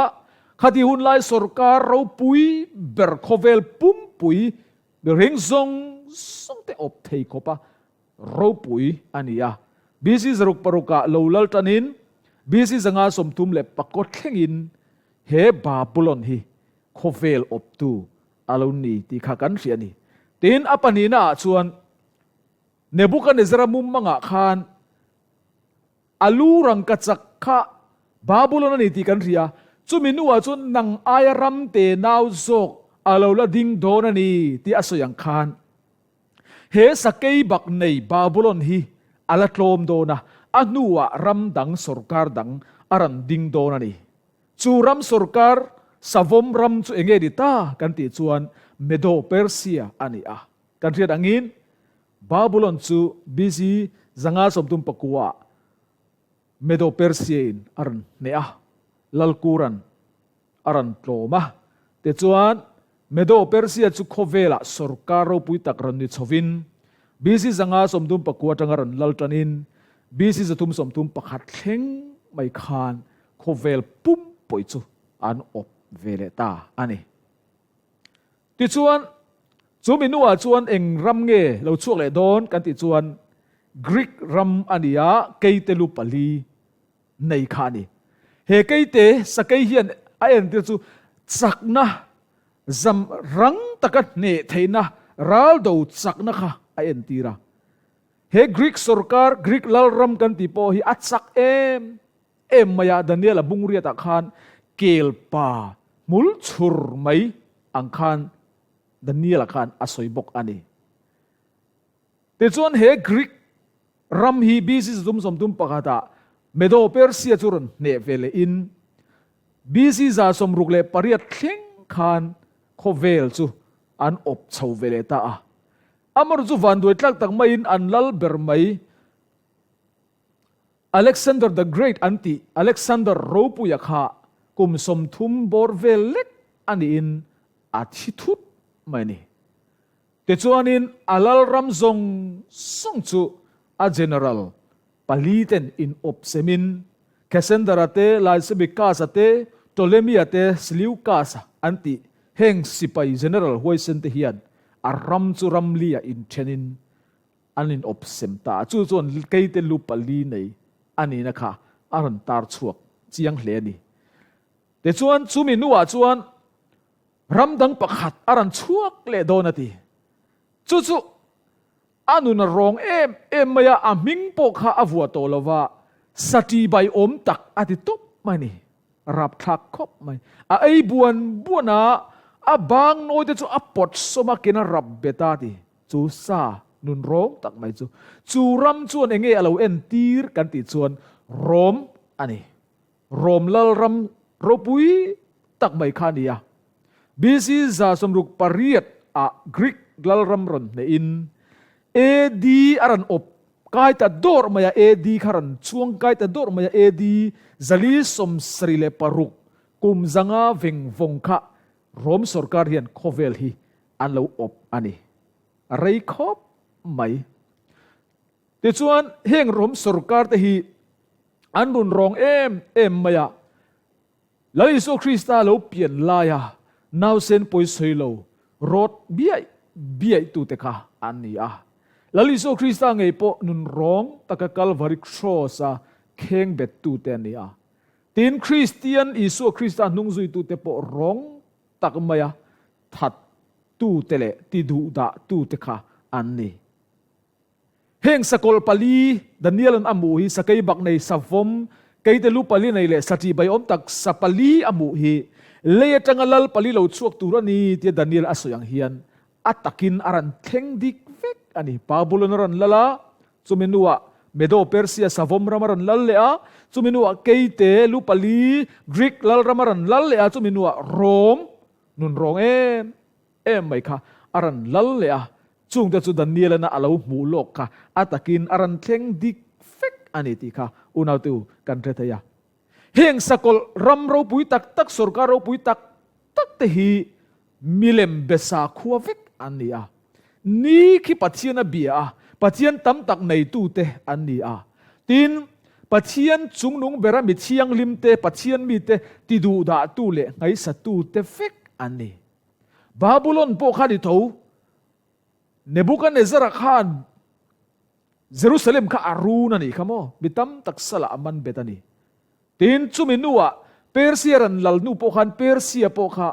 Khati hun lai sawrkar ropui ber khawvel pumpui mihring zawng zawng te awp thei khawp a ropui a ni a. BC 606 ah lo lal tanin BC 534 thlengin he Babulon hi khawvel awptu a lo ni tih kha kan hria a ni. Tin, a pahnihnaah chuan Nebuchadnezzar-a mumangah khan a lu rangkachak kha Babulon a ni tih kan hria. Chumi hnuah chuan nang aia ram te nau zawk a lo la ding dawn a ni tih a sawi ang khan he sakei bak nei Babulon hi a la tlawm dawn a, a hnuah ram dang sawrkar dang a rawn ding dawn a ni. Chu ram sawrkar Savawm ram chu enge ni ta kan tih chuan Medo-Persia a ni a. Kan hriat angin Babulon chu BC 539 ah Medo-Persia in a rawn hneh a, Lalkuran a rawn tlawm a. Tichuan Medo-Persia chu khawvelah sawrkar ropui tak rawn ni chhovin BC 539 atanga rawn lal tanin BC 331 thleng mai khan khawvel pumpui chu an awp ve leh ta a ni. Tichuan, chu mi hnuah chuan eng ram nge lo chhuak leh dawn kan tih chuan Greek ram a ni a, keite lu pali nei kha a ni. He keite sakei hian a entir chu chakna zam rang taka hneh theihna raldo chakna kha a entir a. He Greek sawrkar, Greek lalram kan tih pawh hi a chak em em mai a, Daniel-a bungriatah khan kel pa hmul chhur mai ang khan Daniel-a khan a sawi bawk a ni. Tichuan he Greek ram hi BC 331-ah Medo-Persia chu rawn hneh ve lehin BC 168 thleng khan khawvel chu an awp chho ve leh ta a. Amor chu vanduai tlak tak maiin an lal ber mai. Alexander the Great an tih Alexander Ropuia kha kum 30 bawr vel lek a niin a thi thut mai a ni. Tichuanin a lalram zawng zawng chu a general pali ten in awp semin Cassander-a te, Lysimachus-a te, Ptolemy-a te, Seleucus-a an tih heng sipai general huaisen te hian a ram chu ramli-ah inthenin An in awp sem ta a, chu chuan keite lu pali nei a nihna kha a rawn tar chhuak chiang hle a ni. Tichuan chumi hnuah chuan ram dang pakhat a rawn chhuak leh dawn a ti. Chu chu A nun a rawng em em mai a, a hming pawh kha a vuah tawh lo va, Sati bai awm tak a ti tawp mai a ni. Rapthlak khawp mai. A ei buan buan a, a bang nawi te chu a pawt sawm a, ken a rap bet a ti. Chu sa nun rawng tak mai chu. Chu ram chuan enge a lo entir kan tih chuan Rom a ni. Rom lalram ropui tak mai kha a ni a. BC 68 ah Greek lalram rawn hnehin AD a rawn awp kai ta dawrh mai a, AD kha rawn chuang kai ta dawrh mai a, AD 476 kum 500 veng vawng kha Rom sorkar hian khawvel hi an lo awp a ni. A rei khawp mai. Tichuan heng Rom sorkar te hi an rawn rawng em em mai a, Lal Isua Krista lo pian laia nausen pawisawi lo rawt biaih biaih tute kha an ni a. Lal Isua Krista ngei pawh nun rawng taka Kalvari Kraws-a kheng bettute an ni a. Tin, Kristian Isua Krista hnungzuitute pawh rawng tak maia thattute leh tiduhdahtute kha an ni. Heng sakawlh pali Daniel-a'n a hmuh hi sakei bak nei savawm, keite lu pali nei leh saṭih baiawm tak sa pali a hmuh hi lei aṭanga lal pali lo chhuak tur a ni tia Daniel a sawi ang hian a takin a rawn thleng dik vek a ni. Babulon a rawn lal a, chumi hnuah Medo-Persia savawm ram a rawn lal leh a, chumi hnuah keite lu pali Greek lal ram a rawn lal leh a, chumi hnuah Rom nunrawng em em mai kha a rawn lal leh a, Chungte chu Danielana a lo hmuh lawk kha a takin a rawn thleng dik vek a ni tih kha unaute u kan hre thei a. Heng sakawlh ram ropui tak tak, sorkar ropui tak tak te hi milem be sakhua vek an ni a. Ni khi Pathian a bia a, Pathian tam tak neitute an ni a. Tin, Pathian chungnung bera mi thianghlimte, Pathian mite tiduhdahtu leh nghaisatute vek an ni. Babulon pawh kha ni tho. Nebuchadnezzar-a khan Jerusalem kha a run a nih kha maw? Mi tam tak salah a man bet a ni. Tin, chumi hnuah Persia ran lal hnu pawh khan Persia pawh kha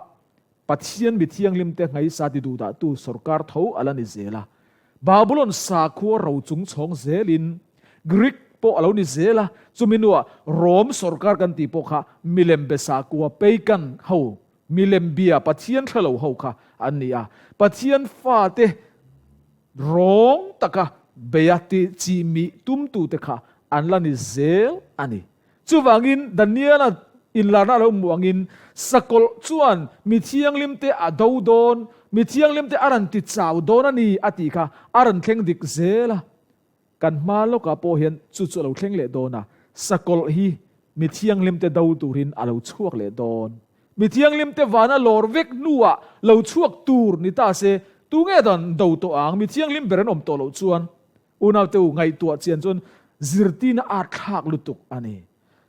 Pathian mi thianghlimte nghaisa ti duhdahtu sorkar tho a la ni zel a. Babulon sakhua ro chung chhawng zelin Greek pawh a lo ni zel a, chumi hnuah Rome sorkar kan tih pawh kha milem be sakhua pagan ho Milem bia Pathian hre lo ho kha an ni a, Pathian fate rawng taka beia ti chi mih tumtute kha an la ni zel a ni. Chuvangin Daniela inlarna a lo hmuh angin sakawlh chuan mi thianghlimte a do dawn, mi thianghlimte a rawn ti chau dawn a ni a tih kha a rawn thleng dik zel a. Kan hma lawkah pawh hian chu chu a lo thleng leh dawn a, sakawlh hi mi thianghlimte do turin a lo chhuak leh dawn. Mi thianghlimte vana lawr vek hnuah lo chhuak tur ni ta se, tunge dan do tawh ang? Mi thianghlim ber an awm tawh loh chuan unaute u ngaihtuah chian chuan zirtirna a thlak lutuk a ni.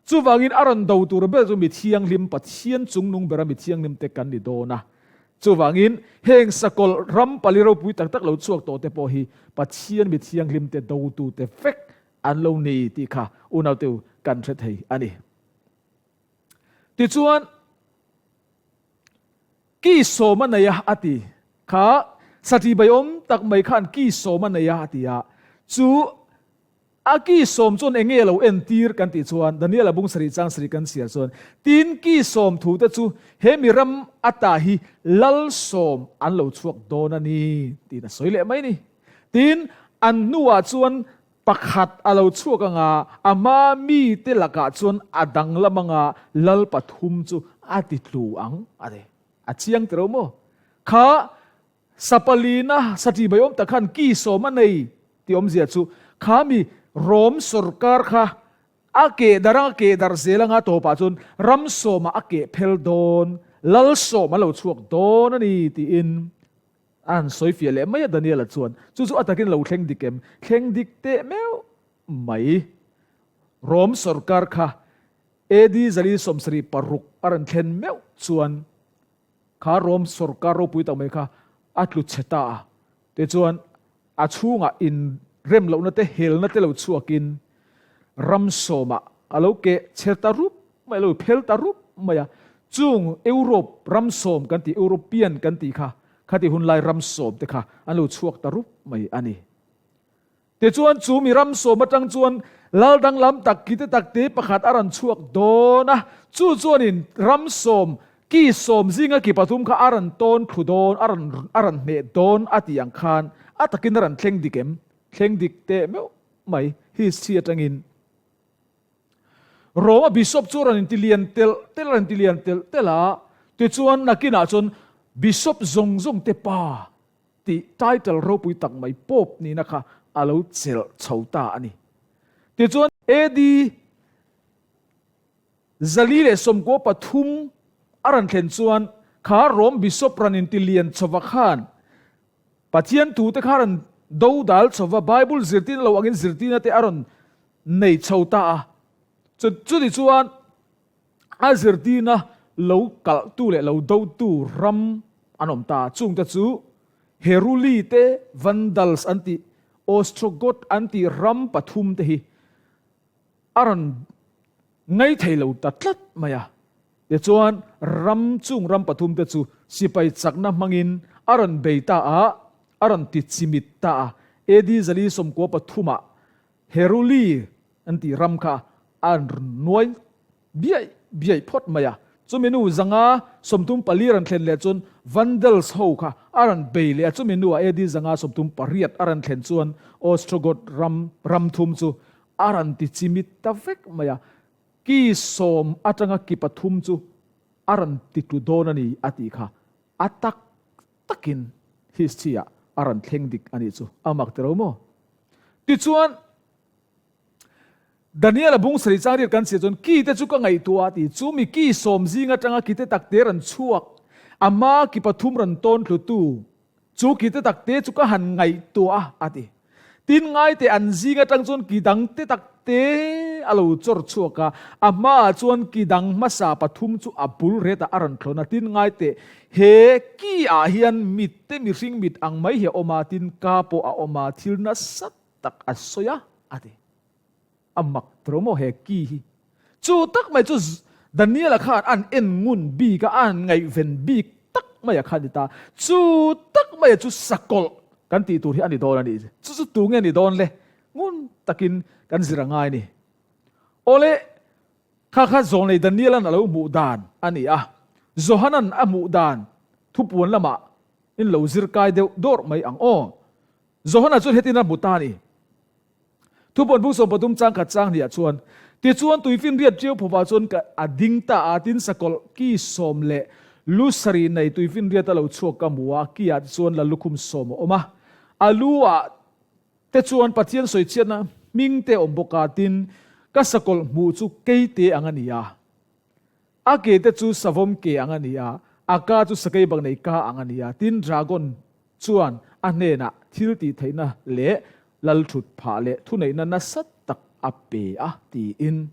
Chuvangin a rawn do tur ber chu mi thianghlim, Pathian chungnung bera mi thianghlimte kan ni dawn a. Chuvangin heng sakawlh ram pali ropui tak tak lo chhuak tawhte pawh hi Pathian mi thianghlimte dotute vek an lo ni tih kha unaute u kan hre thei a ni. Tichuan, ki sawm a nei a a ti kha Sati baiawm tak mai khan ki sawm a nei a a ti a, chu A ki sawm chuan eng nge lo entir kan tih chuan Daniel a bung sarih chang sarih kan chhiar chuan tin ki sawm thu te chu he mi ram ata hi lal sawm an lo chhuak dawn a ni tiin a sawi leh mai ni. Tin, an hnuah chuan pakhat a lo chhuak anga a hma mite lakah chuan a danglam anga lal pathum chu a ti tlu ang a ti. A chiang tiro maw? Kha Sapalina sati mai awm tak khan ki sawm a nei tih awmzia chu kha mi Rom sorkar kha a keh dar anga keh dar zel anga tawpah chuan ram sawmah a keh phel dawn, lal sawm a lo chhuak dawn a ni tiin a han sawi fiah leh mai a Daniela chuan chu chu a takin a lo thleng dik em? Thleng dik teh meuh mai. Rom sorkar kha AD 476 a rawn thlen meuh chuan Kha Rom sorkar ropui tak mai kha a tlu chhe ta a, tichuan a chhungah inrem lohna te, helna te lo chhuakin ram sawmah a lo keh chhe ta rup mai, a lo phel ta rup mai a. Chung Europe ram sawm kan tih, European kan tih kha, khati hunlai ram sawm te kha an lo chhuak ta rup mai a ni. Tichuan chu mi ram sawm atang chuan lal danglam tak ki te tak te pakhat a rawn chhuak dawn a, chu chuanin ram sawm ki sawm zinga ki pathum kha a rawn tawn thlu dawn, a rawn a rawn hneh dawn a tih ang khan a takin a rawn thleng dik em? Thleng dik teh meuh mai history atangin. Roma bishop chu a rawn inti lian telh telh a rawn inti lian telh telh a, tichuan nakinah chuan bishop zawng zawng te pa tih title ropui tak mai Pope nihna kha a lo chelh chho ta a ni. Tichuan AD 493 a rawn thlen chuan kha Rome bishop rawn inti lian chhova khan Pathian thute kha rawn do dal chhova Bible zirtirna lo angin zirtirna te a rawn nei chho ta a. Chuti chuan a zirtirna lo kalhtu leh lo dotu ram an awm ta. Chungte chu Heruli te, Vandals an tih, Ostrogoth an tih ram pathum te hi a rawn ngai thei lo ta tlat mai a. Tichuan ram chung ram pathum te chu sipai chakna hmangin a rawn bei ta a, a rawn ti chimit ta a. AD 493 ah Heruli an tih ram kha a nuai biaih biaih phawt mai a. Chumi nu 534 rawn thlen leh chuan Vandals ho kha a rawn bei leh a. Chumi nuah AD 538 a rawn thlen chuan Ostrogoth ram ram thum chu a rawn ti chimit ta vek mai a. Ki sawm atanga ki pathum chu a rawn ti tlu dawn a ni a tih kha a tak takin history ah a rawn thleng dik a nih chu a mak tiro maw? Tichuan, Daniel-a bung sarih chang riat kan chhiah chuan ki te chu ka ngaihtuah a ti. Chu mi ki sawm zing atanga ki te tak te rawn chhuak, a hma ki pathum rawn tawn thlutu chu ki te tak te chu ka han ngaihtuah a, a ti. Tin ngaite an zing atang chuan ki dang te tak te a lo chawr chhuak a, a hmaah chuan ki dang hmasa pathum chu a bul ret ah a rawn thlawn a. Tin ngaite he ki ah hian mit te mihring mit ang mai hi a awm a, tin ka pawh a awm a, thil nasa tak a sawi a, a ti. A mak tawh maw he ki hi? Chu tak mai chu Daniel-a khan an en ngun bik a, an ngaihven bik tak mai a kha a ni ta. Chu tak mai chu sakawlh kan tih tur hi a ni dawn a ni. Chu chu tu nge ni dawn le? Ngun takin kan zir a ngai a ni. Awle, kha kha zawnlei Daniel-a'n a lo hmuh dan a ni a. Johanan a hmuh dan thupuan lamah in lo zir kai deuh dawrh mai ang aw. Johana chuan hetin a hmu ta a ni. Thupuan bung 13 chang khat chang hniah chuan, Tichuan tuifinriat ṭiau phawvah chuan ka a ding ta a, tin sakawlh ki sawm leh lu sarih nei tuifinriat a lo chhuak ka hmu a, ki ah te chuan la lukhum sawm a awm a, a lu ah te chuan Pathian sawichhiatna hming te a awm bawk a, tin ka sakawlh hmuh chu keite ang a ni a, a ke te chu savawm ke ang a ni a, a ka chu sakei bak nei ka ang a ni a, tin dragon chuan a hnenah thil tih theihna leh lal thut phah leh thuneihna nasa tak a pe a, tiin.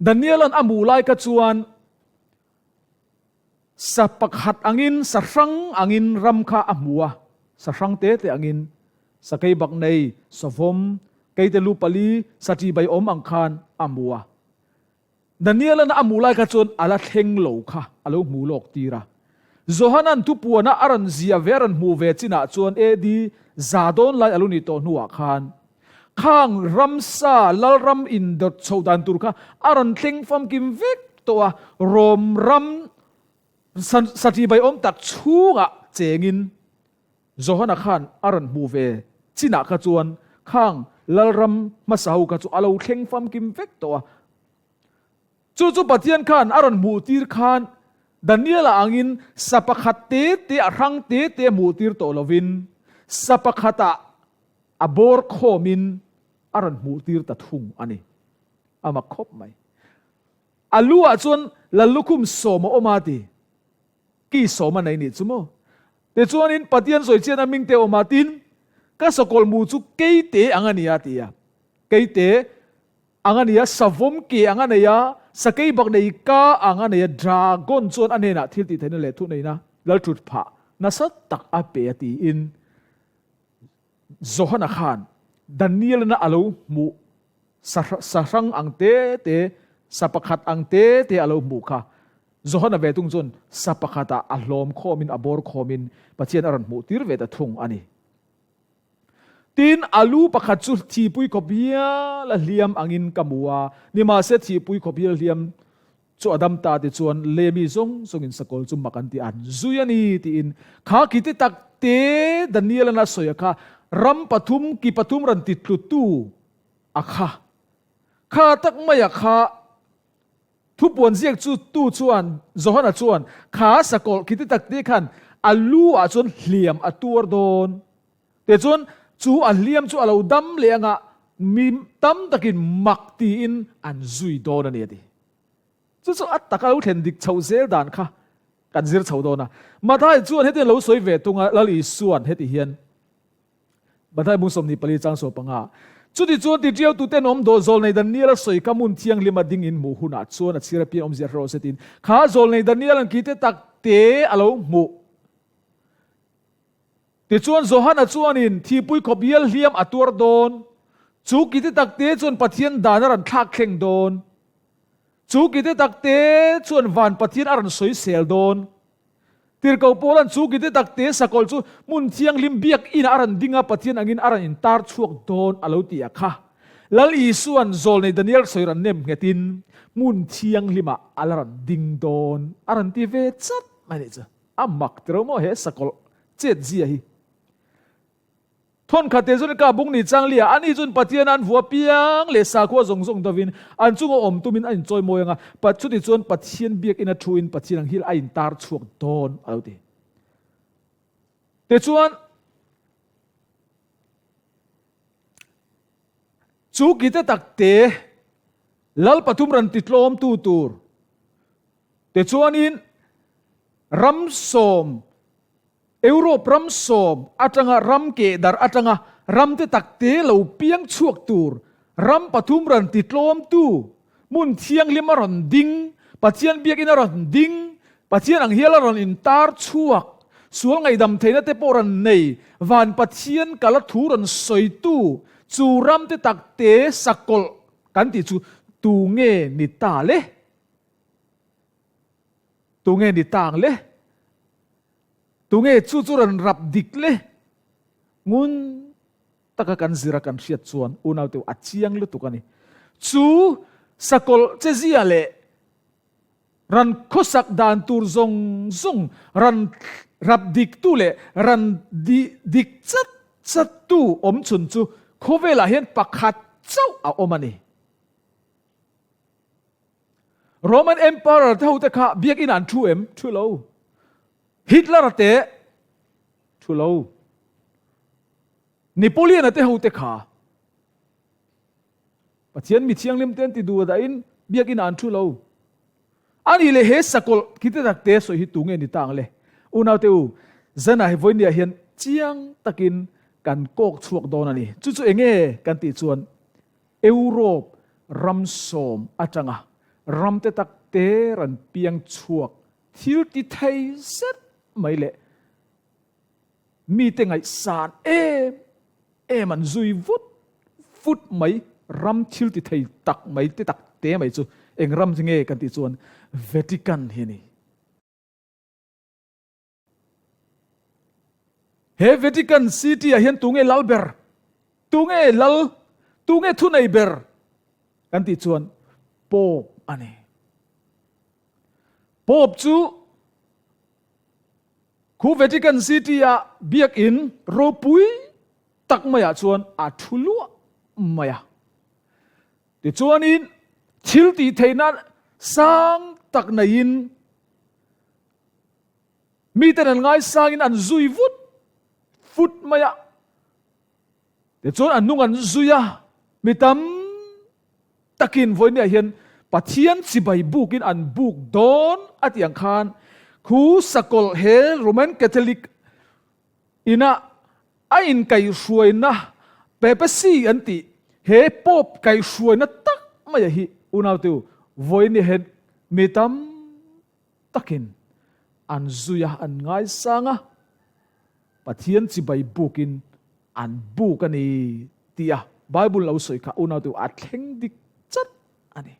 Daniela'n a hmuh lai kha chuan sa pakhat angin, sa hrang angin ram kha a hmu a, sa hrang te te angin, sakei bak nei, savawm, keite lu pali, sa ṭihbai awm ang khan a hmu a. Daniela'n a hmuh lai kha chuan a la thleng lo kha a lo hmu lawk tir a. Johana'n thupuana a rawn ziah ve a rawn hmuh ve chinah chuan AD za dawn lai a lo nih tawh hnuah khan khang ramsa lalram indawt chhoh dan tur kha a rawn thleng famkim vek tawh a, Rom ram saṭihbaiawm tak chhungah chengin Johana khan a rawn hmuh ve chinah kha chuan khang lalram hmasa ho kha chu a lo thleng famkim vek tawh a. Chu chu Pathian khan a rawn hmuh tir khan Daniela angin sa pakhat te te a hrang te te hmuh tir tawh lovin sa pakhatah a bawr khawmin a rawn hmuh tir ta thung a ni. A mak khawp mai. A lu ah chuan Lallukhum sawm a awm a ti. Ki sawm a nei nih chu maw? Tichuanin Pathian sawi chian a hming te awm a, tin, ka sakawlh mu chu keite ang a ni a, ti a. Keite ang a ni a, savawm ke ang a nei a, sakei bak nei ka ang a nei a, dragon chuan a hnenah thil tih theihna leh thuneihna lalthut phah nasa tak a pe a tiin Johana khan Daniel-na a lo hmuh sa hrang ang te te, sa pakhat ang te te a lo hmuh kha. Johana ve tung chuan sa pakhatah a hlawm khawmin a bawr khawmin Pathian a rawn hmuh tir ve ta thung a ni. Tin, a lu pakhat chu thihpui khawp hial a hliam angin ka hmu a, nimahse thihpui khawp hial hliam chu a dam ta ti chuan le mi zawng zawngin sakawlh chu mak an ti an zui a ni tiin kha ki te tak te Daniel-a'n a sawi a kha ram pathum ki pathum rawn ti tlutu a kha kha tak mai a kha Thupuan ziak chu tu chuan Johana chuan kha sakawlh khi ti tak te khan a lu ah chuan hliam a tuar dawn. Tichuan chu a hliam chu a lo dam leh anga mi tam takin mak tiin an zui dawn a ni a ti. Chu chu a taka lo thlen dik chho zel dan kha kan zir chho dawn a. Mathai chuan hetiang lo sawi ve tung a, Lal Isuan heti hian Mathai bung 24 chang 15. Chutichuan titiaututen awm dawh zawlnei Daniel a sawi kha hmun thianghlim a ding in hmuh hunah chuan a chhir apiang awmzia hre rawh se tiin kha zawlnei Daniel an kite tak te a lo hmuh. Tichuan Johana chuanin thihpui khawp hial hliam a tuar dawn. Chu kite tak te chuan Pathian dan a rawn thlak thleng dawn. Chu kite tak te chuan van Pathian a rawn sawisel dawn. Tirhkoh Paula'n chu kite tak te sakawlh chu hmun thianghlim biakinah a rawn ding a, Pathian angin a rawn intar chhuak dawn a lo ti a kha. Lal Isua'n zawlnei Daniel sawi rawn nem nghetin hmun thianghlimah a la rawn ding dawn a rawn ti ve chat mai nih chu. A mak tiro maw he sakawlh chet zia hi. Thawnkhat te chuan ka bung ni chang lia, ani chuan Pathian an vua piang leh sakhua zawng zawng dovin an chunga awm tumin a inchawi mawi ang a, chuti chuan Pathian biakina thuin Pathian ang hil a intar chhuak dawn a lo ti. Tichuan, chu kite tak te Lal pathum ran titlawmtu tur tichuanin ram sawm Europe ram sawm atanga ram keh darh atanga ram te tak te lo piang chhuak tur ram pathum rawn ti tlawmtu, hmun thianghlim a rawn ding, Pathian biakin a rawn ding, Pathian ang hial a rawn intar chhuak, sual ngaihdam theihna te pawh rawn nei, van Pathian kala thu rawn sawitu, chu ram te tak te sakawlh kan tih chu tu nge ni ta le? Tu nge ni ta ang le? Tunge chu chu rawn rap dik le? Ngun taka kan zira kan hriat chuan unaute a chiang lutuk a ni. Chu sakawlh chezia leh ran khawsak dan tur zawng zawng ran rap diktu leh ran dik chat chattu awmchhun chu khawvelah hian pakhat chauh a awm a ni. Roman Emperor te ho te kha biakinn an thu em? Thu lo. Hitler a te thu lo. Napoleon a te ho te kha Pathian mi thianghlim te an ti duh dahin biakinn an thu lo. Ani leh he sakawlh khi te tak te sawi hi tu nge ni ta ang le? Unau te u, zan ah hi vawinia hian chiang takin kan kawk chhuak dawn a ni. Chu chu enge kan tih chuan Europe ram sawm atanga ram te tak te rawn piang chhuak thil ti thei zet mai leh mite ngaihsan em em an zui vut vut mai ram thil ti thei tak mai te tak te mai chu eng ram chu nge kan tih chuan Vatican hi a ni. He Vatican City ah hian tunge lal ber? Tunge lal? Tunge thunei ber? Kan tih chuan Pope a ni. Pope chu khu Vatican City ah biakinn ropui tak maiah chuan a thu luah mai a. Tichuanin thil tih theihna sang tak neiin Miten an ngaisangin an zui vut vut mai a, tichuan an hnung an zui a, mi tam takin vawinia hian Pathian chibai bukin an buk dawn a tih ang khan khu sakawlh he Roman Catholic ina a inkaihhruaina Papacy an tih he Pope kaihhruaina tak maia hi unaute u vawinia hian mi tam takin an zui a, an ngaisang a, Pathian chibai bukin an buk a ni tih a Bible lo sawi kha unaute a thleng dik chat a ni.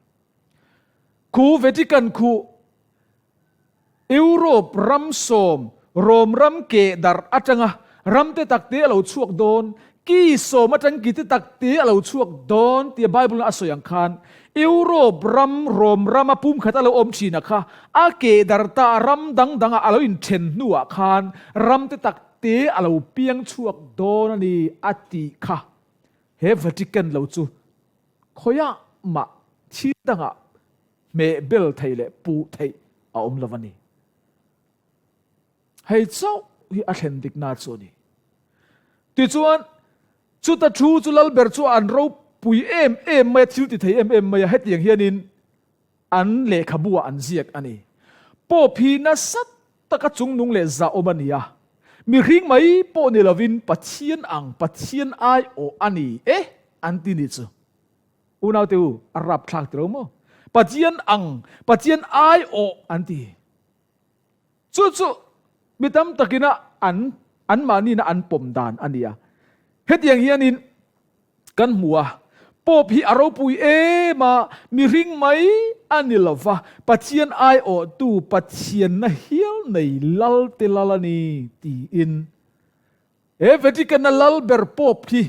Khu Vatican khu Europe ram sawm Rome ram keh darh atanga ram te takte a lo chhuak dawn. Ki sawm atang ki te tak te a lo chhuak dawn tia Bible-in a sawi ang khan, Europe ram Rome rama pumkhat a lo awm thin a kha, a keh dar ta a ram dang dangah a lo inthen hnuah khan ram te tak te a lo piang chhuak dawn a ni a tih kha. He Vatican lo chu khawiah mah thil dangah hmeh bel thei leh puh theih a awm lo a ni. Hei chauh hi a thlen dikna chu a ni. Tichuan, chuta thu chu Lalber chu an ropui em em mai a, thil ti thei em em mai a, hetiang hianin an lehkhabu ah an ziak a ni. Pope hi nasa taka chungnung leh zahawm a ni a, mihring mai pawh ni lovin Pathian ang, Pathian aiawh a ni e an ti ni chu. Unaute u, a rapthlak tiro maw? Pathian ang, Pathian aiawh an ti. Chu chu mi tam takina an anmahnina an pawm dan a ni a. Hetiang hianin kan hmu a, Pope hi a ropui em a, mihring mai a ni lo va, Pathian aiawhtu Pathianna hial nei lal te lal a ni tiin he Vatican-a lal ber Pope hi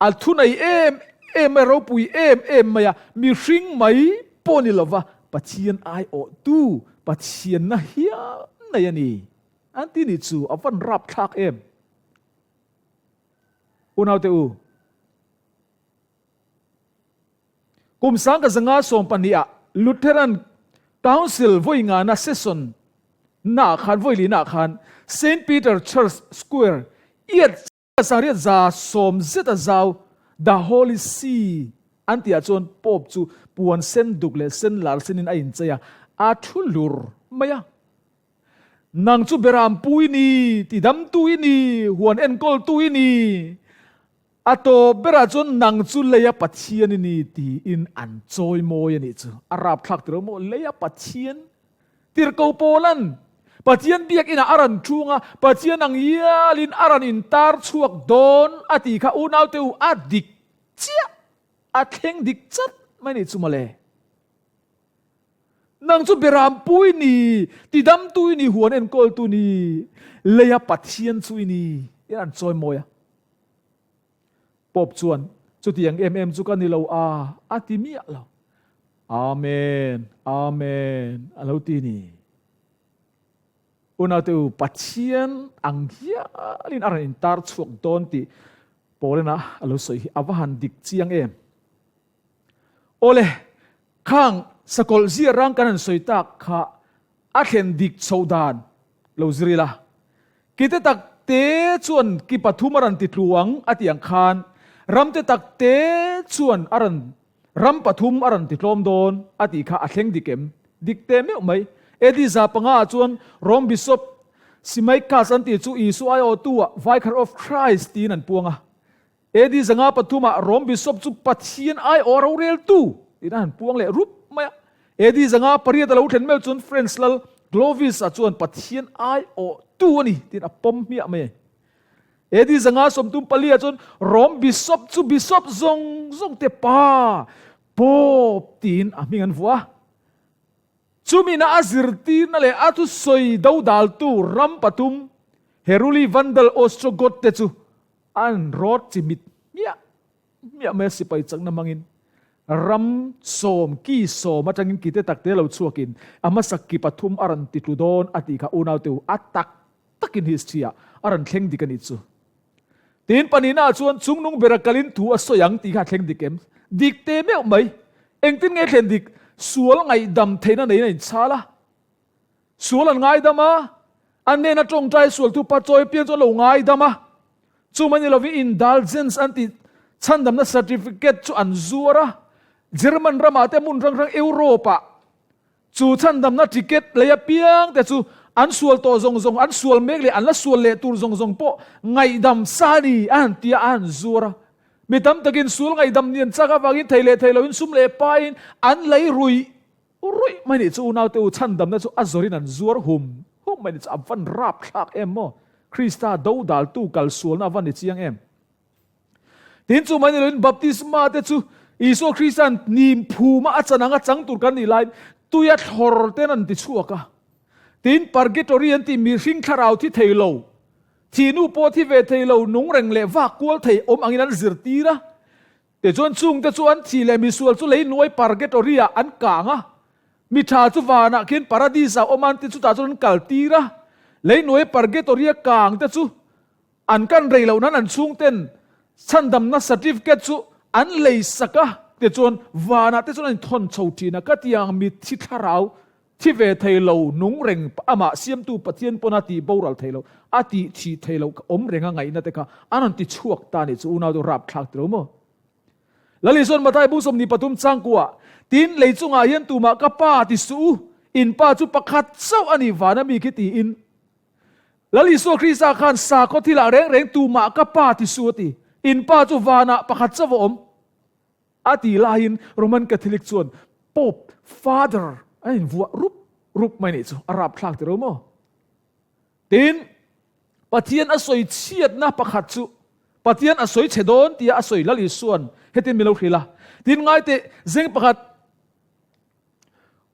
A thunei em em mai, ropui em em mai a, mihring mai pawh ni lova Pathian aiawhtu, Pathianna hial nei a ni. An ti ni chu a van rapthlak em. Unaute u, kum 1912 ah Lutheran Council vawi ngana session naah khan, vawi lihnaah khan Saint Peter Church Square, iat Sariat 110 zet a zau The Holy See an tihah chuan Pope chu puan sen duk leh sen lar senin a inchei a, a thu hlur mai a. Nang chu Berampu i ni, tidamtu i ni, huan enkawltu i ni, a tawp berah chuan nang chu leia Pathian i ni tiin an chawi mawi a nih chu. A rapthlak tiro maw? Leia Pathian Tirhkoh Paula'n Pathian biakinah a rawn ṭhung a, Pathian ang hialin a rawn intar chhuak dawn a tih kha unaute u a dik chiah, a thleng dik chat mai nih chu mawle. Nang chu Berampu i ni, tidamtu i ni, huan enkawltu ni, leia Pathian chu i ni, tiin an chawi mawi a. Pope chuan, Chutiang em em chu ka ni lo a, a ti miah lo. Amen, Amen, a lo ti ni. Unaute u, Pathian ang hialin a rawn intar chhuak dawn tih Paulina a lo sawi hi a va han dik chiang em. Awle, khang sakawlh zia rang kan han sawi tak kha a thlen dik chhoh dan lo zir ila. Kite tak te chuan ki pathum a rawn ti tlu ang a tih ang khan ramte tak te chuan a rawn ram pathum a rawn ti tlawm dawn a tih kha a thleng dik em? Dik te meuh mai. AD 500 ah chuan Rome Bishop Symmachus an tih chu Isua aiawhtu ah Vicar of Christ tiin an puang a. AD 503 ah Rome Bishop chu Pathian aiawh a roreltu tiin a han puang leh rup mai a. AD 508 a lo thlen meuh chuan French lal Clovis-a chuan Pathian aiawhtu a ni tiin a pawm hmiah mai a. AD 534 ah chuan Rome Bishop chu Bishop zawng zawng te pa, Pope tiin a hming an vuah a. Chumina a zirtirna leh a thusawi dodaltu ram pathum Heruli, Vandal, Ostrogoth te chu An rawt chi mit hmiah hmiah mai a sipai chakna hmangin ram sawm ki sawm atangin ki te takte lo chhuakin a hmasa ki pathum a rawn ti tlu dawn a tih kha unaute u a tak takin history ah a rawn thleng dik a nih chu. Tin pahnihna ah chuan chungnung bera kalin thu a sawi ang tih kha a thleng dik em? Dik te meuh mai. Engtin nge thlen dik? Sual ngaihdam theihna neiin a inchhal a. Sual an ngaidam a, an hnena tawngtai sualtu pa chawi pian chu an lo ngaidam a. Chu mai ni lovin indulgence an tih chhandamna certificate chu an zuar a. German ramah te hmun hrang hrang Europe-ah chu chhandamna ticket lei apiang te chu an sual tawh zawng zawng, an sual mek leh an la sual leh tur zawng zawng pawh ngaihdam sa a ni a han ti a, a han zuar a. Mi tam takin sual ngaihdam ni an chak avangin thei leh thei loin sum leh pain an lei ruih Ruih mai nih chu unaute u chhandamna chu a zawrin an zuar hum hum mai nih chu a van rapthlak em maw? Krista dodaltu kalsualna a van ni chiang em? Tin chu mai ni loin baptisma te chu Isua Krista'n hnim phuma a chan anga chang tur kan nih laiin tuia thlawr ten an ti chhuak a. Tin purgatory an tih mihring thlarau thi thei lo. Thih nu pawh thi ve thei lo, nung reng leh vak kual thei awm angin an zirtir a. Tichuan chungte chu an thih leh misual chu lei nuai purgatory-ah an kang a. Mi tha chu vanah khian paradis-ah awm a an ti chutah chuan an kaltir a. Lei nuai purgatory-a kang te chu an kan rei loh nan an chhungten chhandamna certificate chu an lei sak a. Tichuan vanah te chuan an inthawn chho thin a. Ka tiang mitthi thlarau Thi ve thei lo, nung reng amah siamtu Pathian pawn a tih boral thei lo, a tih thih thei lo awm reng a ngaihna te kha an rawn ti chhuak ta nih chu unau chu rapthlak ti lo maw? Lal Isuan Mathai bu 23 changkua, Tin, lei chungah hian tumah ka pa ti suh u, in pa chu pakhat chauh a nih vana mi khi tiin. Lal Isua Krista khan sakhaw thilah reng reng tumah ka pa ti suh a ti, in pa chu vanah pakhat chauh a awm. A ti laiin Roman Catholic chuan Pope Father an invuah rup rup mai nih chu a rapthlak ti ro maw? Tin, Pathian a sawi chhiatna pakhat chu Pathian a sawi chhe dawn tia a sawi Lal Isua'n hetin min lo hrilh a. Tin, ngaiteh zeng pakhat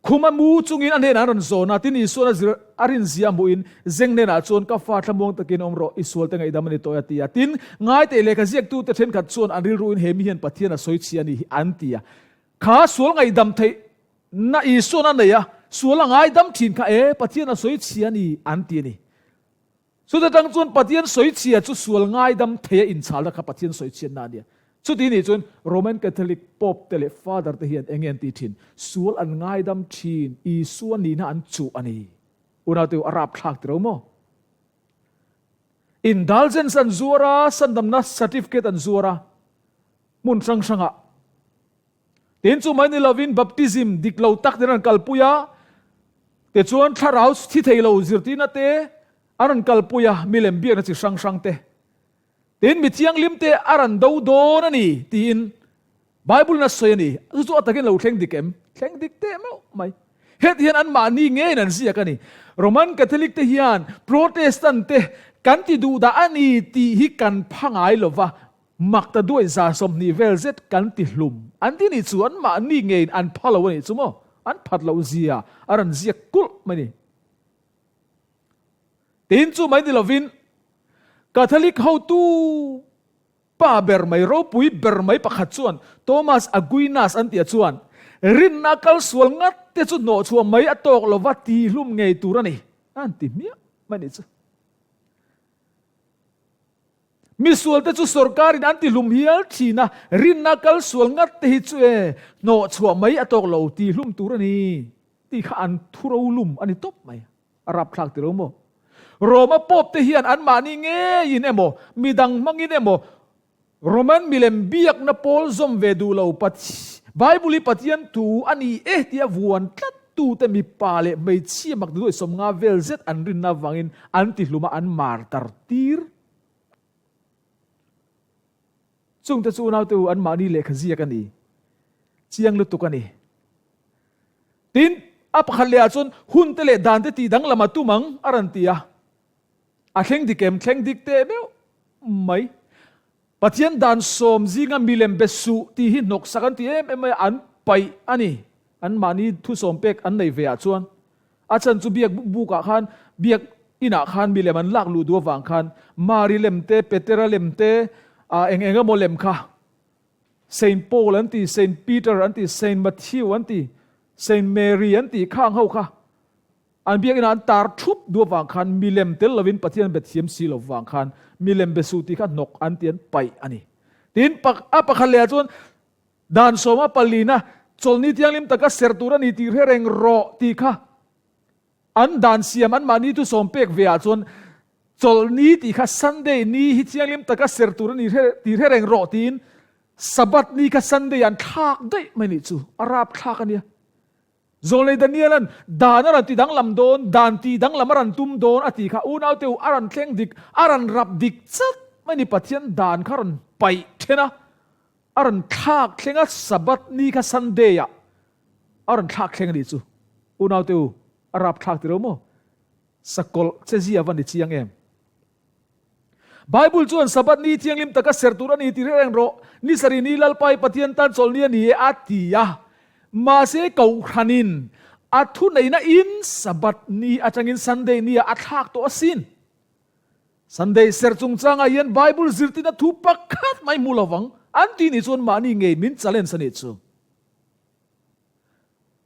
Khuma mu chungin a hnenah an rawn zawn a, tin Isua'n a zir a rinzia hmuhin zeng hnenah chuan ka fa thlamuang takin awm rawh, i sualte ngaihdam a ni tawh e a ti a. Tin, ngaiteh lehkha ziaktute thenkhat chuan an rilruin he mi hian Pathian a sawi chhia a nih hi an ti a. Kha sual ngaihdam theih na Isua'n a nei a, sual a ngaidam thin kha e, Pathian a sawi chhia a ni an ti a ni. Chuta tang chuan Pathian sawichhia chu sual ngaidam thei a inchhalna kha Pathian sawichhiatna a nia. Chuti nih chuan Roman Catholic Pope te leh Father te hian enge an ti thin? Sual an ngaidam thin, Isua nihna an chuh a ni. Unaute u, a rapthlak ti ro maw? Indulgence an zuar a, sandamna certificate an zuar a, hmun hrang hrangah. Tin chu mai ni lovin baptism dik lo tak ten an kalpui a, tichuan thlarau thi thei lo zirtirna te an rawn kalpui a, milem biakna chi hrang hrang te. Tin mi thianghlim te a rawn do dawn a ni tiin Bible in a sawi a ni. Chu chu a takin lo thleng dik em? Thleng dik teh meuh mai. Heti hian anmahni ngeiin an ziak a ni. Roman Catholic te hian Protestant te kan ti duh dah a ni tih hi kan pha ngai lova, Mak ta duai 120 vel zet kan ti hlum. An ti nih chu anmahni ngeiin an pha lo a nih chu maw? An phat loh zia a rawn ziak kulh mai ni. Tin chu mai ni lovin Catholic hotu pa ber mai, ropui ber mai pakhat chuan Thomas Aquinas an tih a chuan rinna kal sual ngat te chu hnawhchhuah mai a tawk lova tihlum ngei tur a ni an ti hmiah mai nih chu. Misualte chu sorkarin an tihlum hial thin a, rinna kal sual ngat te hi chu e, hnawhchhuah mai a tawk lo, tihlum tur a ni tih kha an thuro lum a ni tawp mai. A rapthlak ti lo maw? Roma Pope te hian anmahni ngeiin emaw, midang hmangin emaw Roman milem biakna pawl zawm ve duh lo Bible hi Pathian thu a ni e tia vuan tlat tute mipa leh hmeichhia mak duai 50 vel zet an rinna avangin an tihlum a an martar tir. Chungte chu unaute u anmahni lehkha ziak a ni. Chiang lutuk a ni. Tin, a pakhat lehah chuan hunte leh dante tih danglam a tum ang a rawn ti a. A thleng dik em? Thleng dik teh meuh mai. Pathian dan sawm zinga milem be suh tih hi hnawksak an ti em em mai a, an paih a ni. Anmahni thusawm pek an nei ve ah chuan a chhan chu biak bukah khan biak inah khan milem an lak luh duh avang khan Mari lem te, Petera lem te, eng eng emaw lem kha Saint Paul an ti, Saint Peter an ti, Saint Matthew an ti, Saint Mary an ti khang ho kha An biakinn ah an tar thup duh avang khan milem tel lovin Pathian be thiam si lo vang khan milem be suh tih kha hnawk an ti an paih a ni. Tin, a pakhat lehah chuan dan sawma palina chawlhni thianghlim taka ser tur a ni tih hre reng rawh tih kha an dan siam anmahni thu sawm pek ve ah chuan chawlhni tih kha Sunday ni hi thianghlim taka ser tur a ni tih hre reng rawh tiin Sabbath ni kha Sunday an thlak daih mai nih chu a rapthlak a nia. Zawlnei Daniela'n dan a rawn ti danglam dawn, dan tih danglam a rawn tum dawn a tih kha unaute u a rawn thleng dik, a rawn rap dik chat mai ni Pathian dan kha a rawn paih then a, a rawn thlak thleng a, Sabbath ni kha Sunday ah a rawn thlak thleng a nih chu. Unaute u, a rap thlak ti lo maw? Sakawlh che zia va ni chiang em? Bible chuan Sabbath ni thianghlim taka ser tur a ni ti reng rawh, ni sarih ni Lalpa i Pathian tan chawlhni a ni e a ti a. Mahse Kohhranin a thuneihna in Sabbath ni atangin Sunday ni ah a thlak tawh asin. Sunday serh chungchangah hian Bible zirtirna thu pakhat mai hmu lovang an tih nih chuan mahni ngei min challenge a nih chu.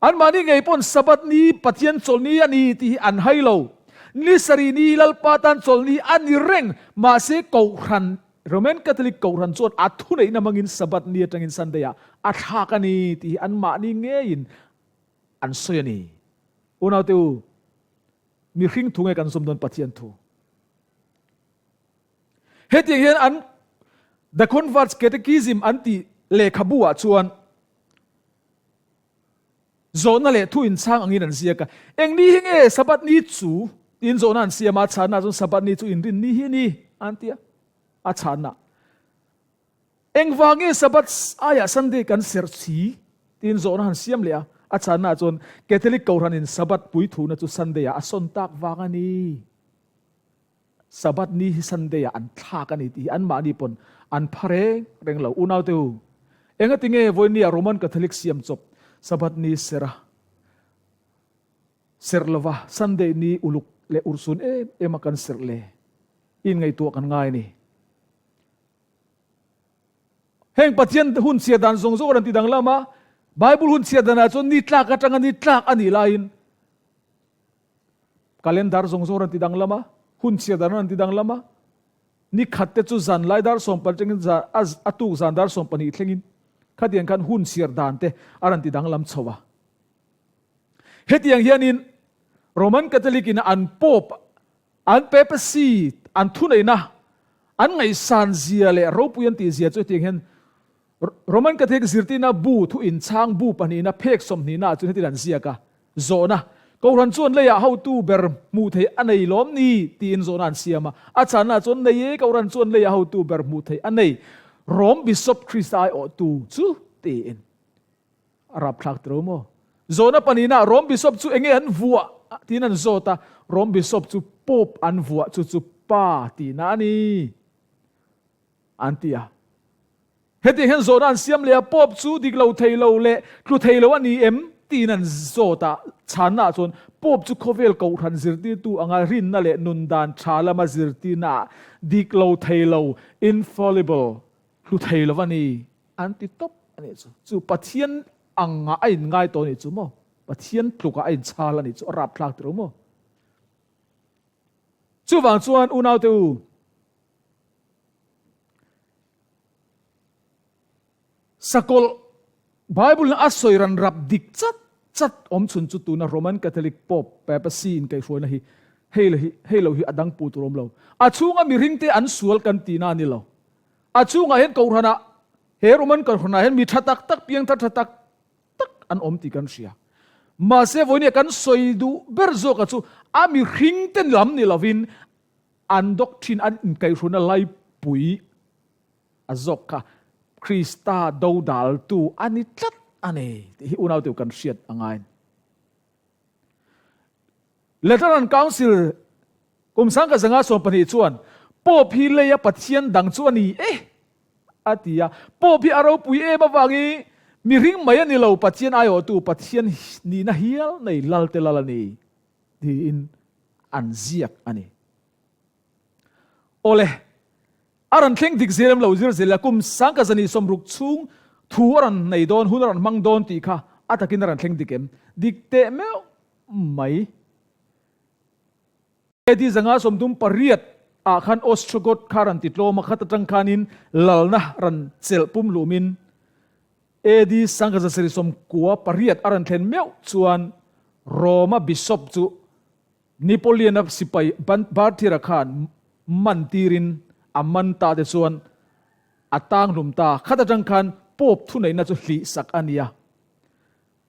Anmahni ngei pawn Sabbath ni Pathian chawlhni a ni tih hi an hai lo. Ni sarih ni hi Lalpa tan chawlhni a ni reng. Mahse Kohhran, Roman Catholic Kohhran chuan a thuneihna hmangin Sabbath ni atangin Sunday ah a thlak a ni tih hi anmahni ngeiin an sawi a ni. Unaute u, mihring thu nge kan zawm dawn Pathian thu? Hetiang hian an The Convert's Catechism an tih lehkhabu ah chuan Zawhna leh thu inchhang angin an ziak a. Eng ni hi nge Sabbath ni chu? tiin zawhna an siam a, a chhanna chuan Sabbath ni chu inrin ni hi a ni an ti a, a chhanna. Engvang nge Sabbath aiah Sunday kan serh si? tiin zawhna han siam leh a, a chhanna chuan Catholic Kohhranin Sabbath puithuna chu Sunday-ah a sawn tak vang a ni. Sabbath ni hi Sunday ah an thlak a ni tih hi anmahni pawn an pha reng reng lo. Unaute u, engati nge vawinia Roman Catholic siam chawp Sabbath ni serh a serh lova Sunday ni uluk leh urhsun em em a kan serh le? Inngaihtuah kan ngai a ni. Heng Pathian hun chhiar dan zawng zawng a rawn ti danglam a, Bible hun chhiar danah chuan ni tlak atanga ni tlak a nih laiin Calendar zawng zawng rawn ti danglam a, hun chhiar dan rawn ti danglam a, ni khat te chu zan lai dar sawmpal thlengin zan a tuk zan dar 12 thlengin khatiang khan hun chhiar dan te a rawn ti danglam chho a. Hetiang hianin Roman Catholic in an Pope, an Papacy, an thuneihna, an ngaihsan zia leh ropui an tih zia chu hetiang hian Roman Catholic zirtirna bu thu inchhang bu pahnihna phek sawmhnihna ah chuan hetiang an ziak a, Zawhna, Kohhran chuan leiah hotu ber hmuh theih a nei lawm ni? tiin zawhna an siam a. A chhanna chuan nei e, Kohhran chuan leiah hotu ber hmuh theih a nei. Rom Bishop Krista aiawhtu chu tiin a rapthlak tiro maw? Zawhna pahnihna, Rom Bishop chu enge an vuah? tiin an zawt a. Rom Bishop chu Pope an vuah chu chu Pa tihna a ni. An ti a. Hetiang hian zawhna an siam leh a, Pope chu dik lo thei lo leh tlu thei lo a ni em? tiin an zawt a. Chhanna ah chuan Pope chu khawvel kohhran zirtirtu anga rinna leh nun dan tha lama zirtirna ah dik lo thei lo, infallible, tlu thei lo a ni an ti tawp a nih chu. Chu Pathian angah a inngai tawh a nih chu maw? Pathian tlukah a inchhal a nih chu a rapthlak tiro maw? Chuvang chuan unaute u, Sakawlh, Bible-in a sawi ran rap dik chat chat awm chhun chu tuna Roman Catholic Pope, Papacy, in kaihhruaina hi hei lo hi hei lo hi a dang pu tur awm lo. A chhunga mihringte an sual kan tihna a ni lo. A chhungah hian Kohhranah, he Roman Kohhranah hian mi tha tak tak, piangthar tha tak tak an awm tih kan hria. Mahse vawinia kan sawi duh ber zawka chu a mihringte lam ni lovin An doctrine an inkaihhruna laipui a zawk kha Krista dodaltu a ni tlat a ni tih hi unaute kan hriat a ngai. Lateran Council kum 1912 chuan Pope hi leia Pathian dang chu a ni e a ti a. Pope hi a ropui em avangin mihring mai a ni lo, Pathian aiawhtu Pathian nihna hial nei lalte lal a ni. Tiin an ziak a ni. Awle, a rawn thleng dik zel em lo zir zel a, kum sangka zani sawmruk chhung thu a rawn nei dawn, hun a rawn hmang dawn tih kha a takin a rawn thleng dik em? Dik teh meuh mai. AD 538 ah khan Ostrogoth kha rawn ti tlawm a, khat atang khanin lalna rawn chelh pum lumin AD 1998 a rawn thlen meuh chuan Roma Bishop chu Napoleon-a sipai Barthier-a khan man tirin a man ta te chuan a tang hlum ta. Khat atang khan Pope thuneihna chu hlih sak a ni a.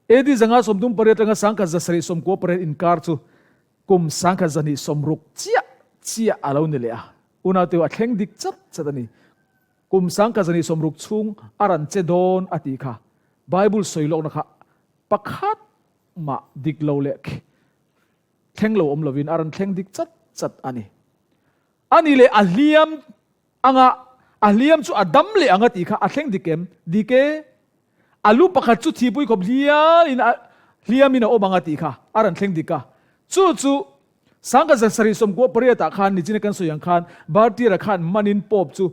AD 538 atanga 1798 inkar chu kum 1260 chiah chiah a lo ni leh a. Unaute a thleng dik chat chat a ni. Kum 1060 chhung a ran che dawn a tih kha Bible sawi lawkna kha pakhat mah dik lo leh thleng lo awm lovin a rawn thleng dik chat chat a ni. A ni leh a hliam anga a hliam chu a dam leh ang a tih kha a thleng dik em? Dik e. A lu pakhat chu thihpui khawp hliamin a hliamin a awm ang a tih kha a rawn thleng dik a. Chu chu. 1778 ah khan nichina kan sawi ang khan Bartier-a khan manin Pope chu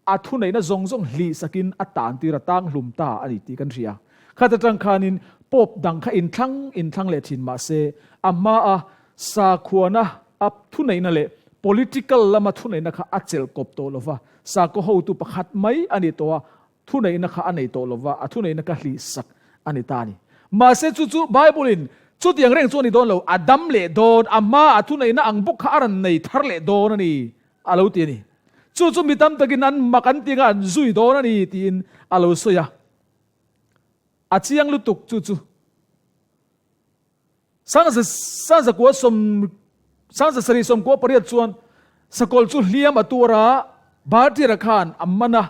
a thuneihna zawng zawng hlih sakin a tan tir a tang hlum ta a ni tih kan hria. Khat atang khanin Pope dang kha inthlang inthlang leh thin mah se a hmaa sakhuana a thuneihna leh political lama thuneihna kha a chelh kawp tawh lo va, sakhaw hotu pakhat mai a ni tawh a, thuneihna kha a nei tawh lo va, a thuneihna kha hlih sak a ni ta a ni. Mahse chu chu Bible-in chutiang reng chu a ni dawn lo, a dam leh dawn, a hmaa a thuneihna ang bawk kha a rawn nei thar leh dawn a ni, a lo ti a ni. Chu chu mi tam takin an mak an ti anga an zui dawn a ni tiin a lo sawi a. A chiang lutuk chu chu. 1798 chuan sakawlh chu hliam a tuar a, Bartier-a khan a man a.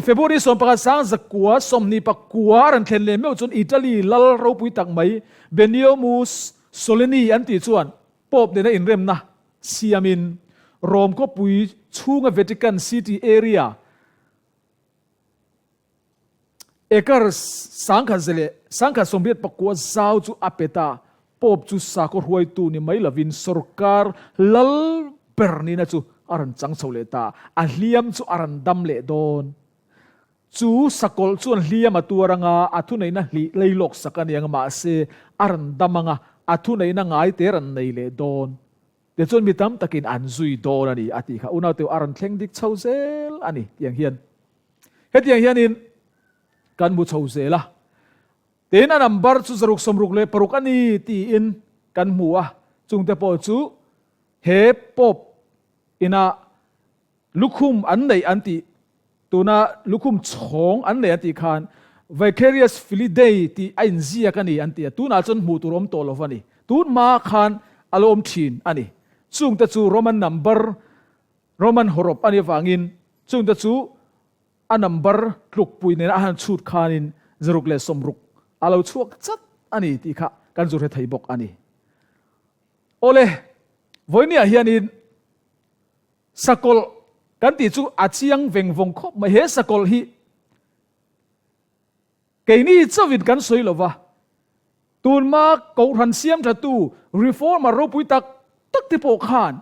February 11 1929 a rawn thlen leh meuh chuan Italy lal ropui tak mai Benio Mussolini an tih chuan Pope nena inremna siamin Rome khawpui chhunga Vatican City area Acre 1089 zau chu a pe ta. Pope chu sakhaw hruaitu ni mai lovin sorkar lal ber nihna chu a rawn chang chho leh ta. A hliam chu a rawn dam leh dawn. Chu sakawlh chuan hliam a tuar anga a thuneihna hlih lei lawk sak a ni ang mahse a rawn dam anga a thuneihna ngai te rawn nei leh dawn. Tichuan mi tam takin an zui dawn a ni a tih kha unaute a rawn thleng dik chho zel a ni tiang hian. Hetiang hianin kan hmu chho zel a, tin a number chu 666 a ni tiin kan hmu a, chungte pawh chu he Pope ina lukhum an neih an tih, tuna lukhum chhawng an neih an tih khan Vicarius Filii Dei tih a inziak a ni an ti a, tunah chuan hmuh tur awm tawh lo va ni. Tun hma khan a lo awm thin a ni. Chungte chu Roman number Roman hawrawp a nih avangin chungte chu a number tlukpui nena a han chhut khanin 660 a lo chhuak chat a ni tih kha kan zu hre thei bawk a ni. Awle, vawinia hianin sakawlh kan tih chu a chiang veng vawng khawp mai. He sakawlh hi keini chauhin kan sawi lo va, tunma Kohhran siamthatu Reformer ropui tak tak te pawh khan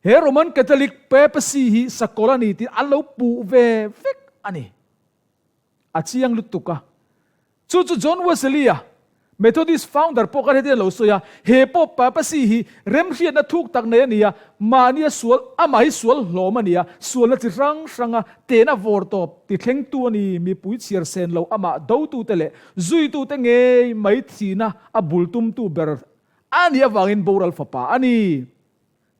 He Roman Catholic Papacy hi sakawlh a ni tih an lo puh ve vek a ni. A chiang lutuk a. Chu chu John Wesley-a, Methodist founder pawh khan hetiang a lo sawi a, He Pope Papacy hi remhriatna thuk tak nei a ni a, mahnia sual, amah hi sual hlawm a ni a, sualna chi hrang hranga tehna vawr tawp ti thlengtu a ni, mipui chhiar sen lo amah dotute leh zuitute ngei mai thihna a bul tumtu ber a nih avangin boral fapa a ni.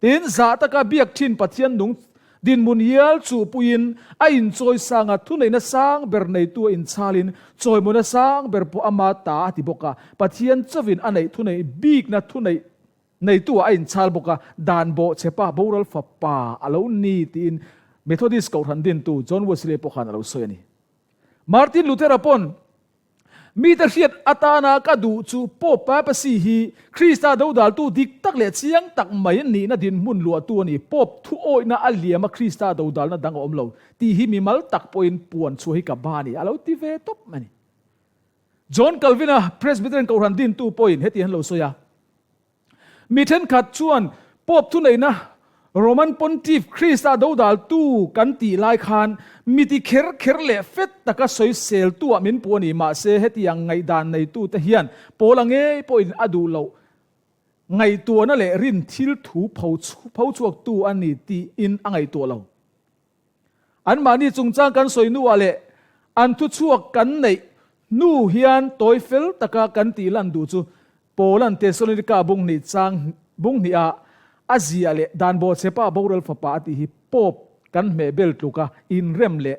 Tin, zah taka biak thin Pathian nung dinhmun hial chuhpuiin a inchawi sanga thuneihna sang ber neitu a inchalin chawimawina sang ber pawh ama ta a ti bawk a. Pathian chauhin a neih thuneih bikna thuneih neitu ah a inchal bawk a, dan bawhchhepa boral fapa a lo ni tiin Methodist Kohhran dintu John Wesley pawh khan a lo sawi a ni. Martin Luther-a pawn Mite hriat atana ka duh chu Pope Papacy hi Krista dodaltu dik tak leh chiang tak mai nihna dinhmun luahtu a ni. Pope thu awihna a liama Krista dodalna dang a awm lo tih hi mimal tak pawhin puan chhuah hi ka ba a ni, a lo ti ve tawp mai a ni. John Calvin-a Presbyterian Kohhran dintu pawhin heti an lo sawi a. Mi thenkhat chuan Pope thuneihna Roman Pontiff Krista dodaltu kan tih lai khan mi ti kher kher leh fet taka sawiseltuah min puh a ni. Mahse, hetiang ngaihdan neitute hian Paula ngei pawhin a duh loh ngaihtuahna leh rin thil thu pho chhuaktu a ni tiin a ngaihtuah lo. Anmahni chungchang kan sawi hnuah leh an thuchhuak kan neih hnu hian tawi fel taka kan tih lan duh chu Paula'n Tesalonika bung hnih chang bung hniha a ziah leh dan bawhchhepa boral fapa a tih hi Pope kan hmeh bel tluka inrem leh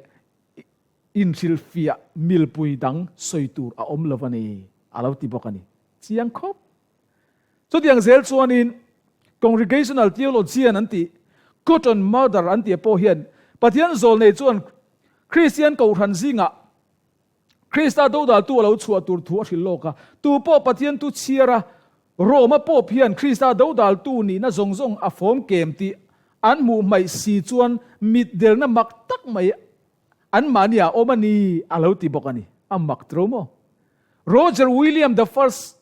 inhrilhfiah milpui dang sawi tur a awm lo a ni a lo ti bawk a ni. Chiang khawp. Chutiang zel chuanin Congregational Theologian an tih Cotton Mather an tih pawh hian Pathian zawlnei chuan Kristian kohhran zingah Krista dodaltu a lo chhuah tur thu a hrilh lawk a, tu pawh Pathian thu chhiar a, Roma Pope hian Krista dodaltu nihna zawng zawng a fawm kem tih an hmuh hmaih si chuan mitdelna mak tak mai anmahni ah awm a ni a lo ti bawk a ni. A mak tro maw? Roger William the First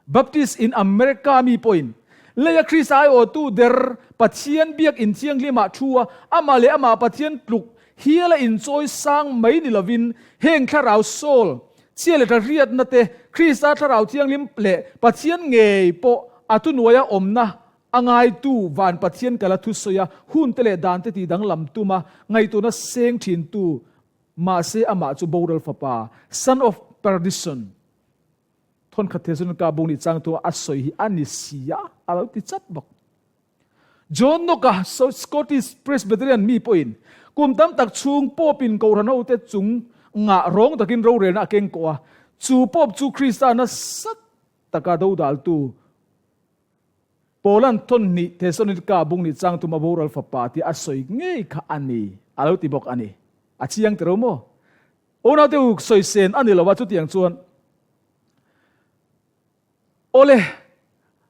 Baptist in America mi pawhin. Leia Krista aiawhtu der Pathian biak inthianghlimah thu a, amah leh amah Pathian tluk hiala inchawi sang mai ni lovin heng thlarau soul chhia leh tha hriatna te, Krista thlarau thianghlim leh Pathian ngei pawh a thuhnuaia awmna a ngaitu van Pathian kala thusawi a, hunte leh dante tih danglam tuma ngaihtuahna seng thintu mahse amah chu boral fapa, son of perdition. Thawnkhat thei chuan ka bung nih chang tu a sawi hi a ni si a, a lo ti chat bawk. John Knox-a Scottish Presbyterian mi pawhin kum tam tak chhung Pope-in Kohhran hote chung ngah rawng takin rorelna a keng kawh a, chu Pope chu Krista nasa taka dodaltu Paula'n thawn hnih Thessalonika bung nih chang tuma boral fapa tih a sawi ngei kha a ni, a lo ti bawk a ni. A chiang tiro maw? Unaute u, sawi sen a ni lo a, chutiang chuan awle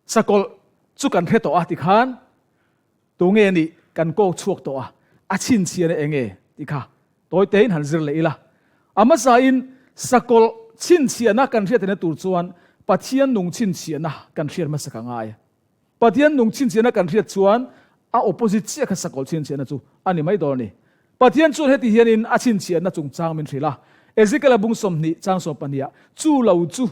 sakawlh chu kan hre tawh a tikhan tunge a nih kan kawk chhuak tawh a, a chhinchhiahna eng nge tih kha tawi tein han zir leh ila. A hmasain sakawlh chhinchhiahna kan hriat theihna tur chuan Pathian nung chhinchhiahna kan hriat hmasa ka ngai a. Pathian nung chhinchhiahna kan hriat chuan a opposite chiah kha sakawlh chhinchhiahna chu a ni mai dawn a ni. Pathian chuan heti hianin a chhinchhiahna chungchang min hrilh a, Ezekiel-a bung 20 chang 12 ah, Chu lo chu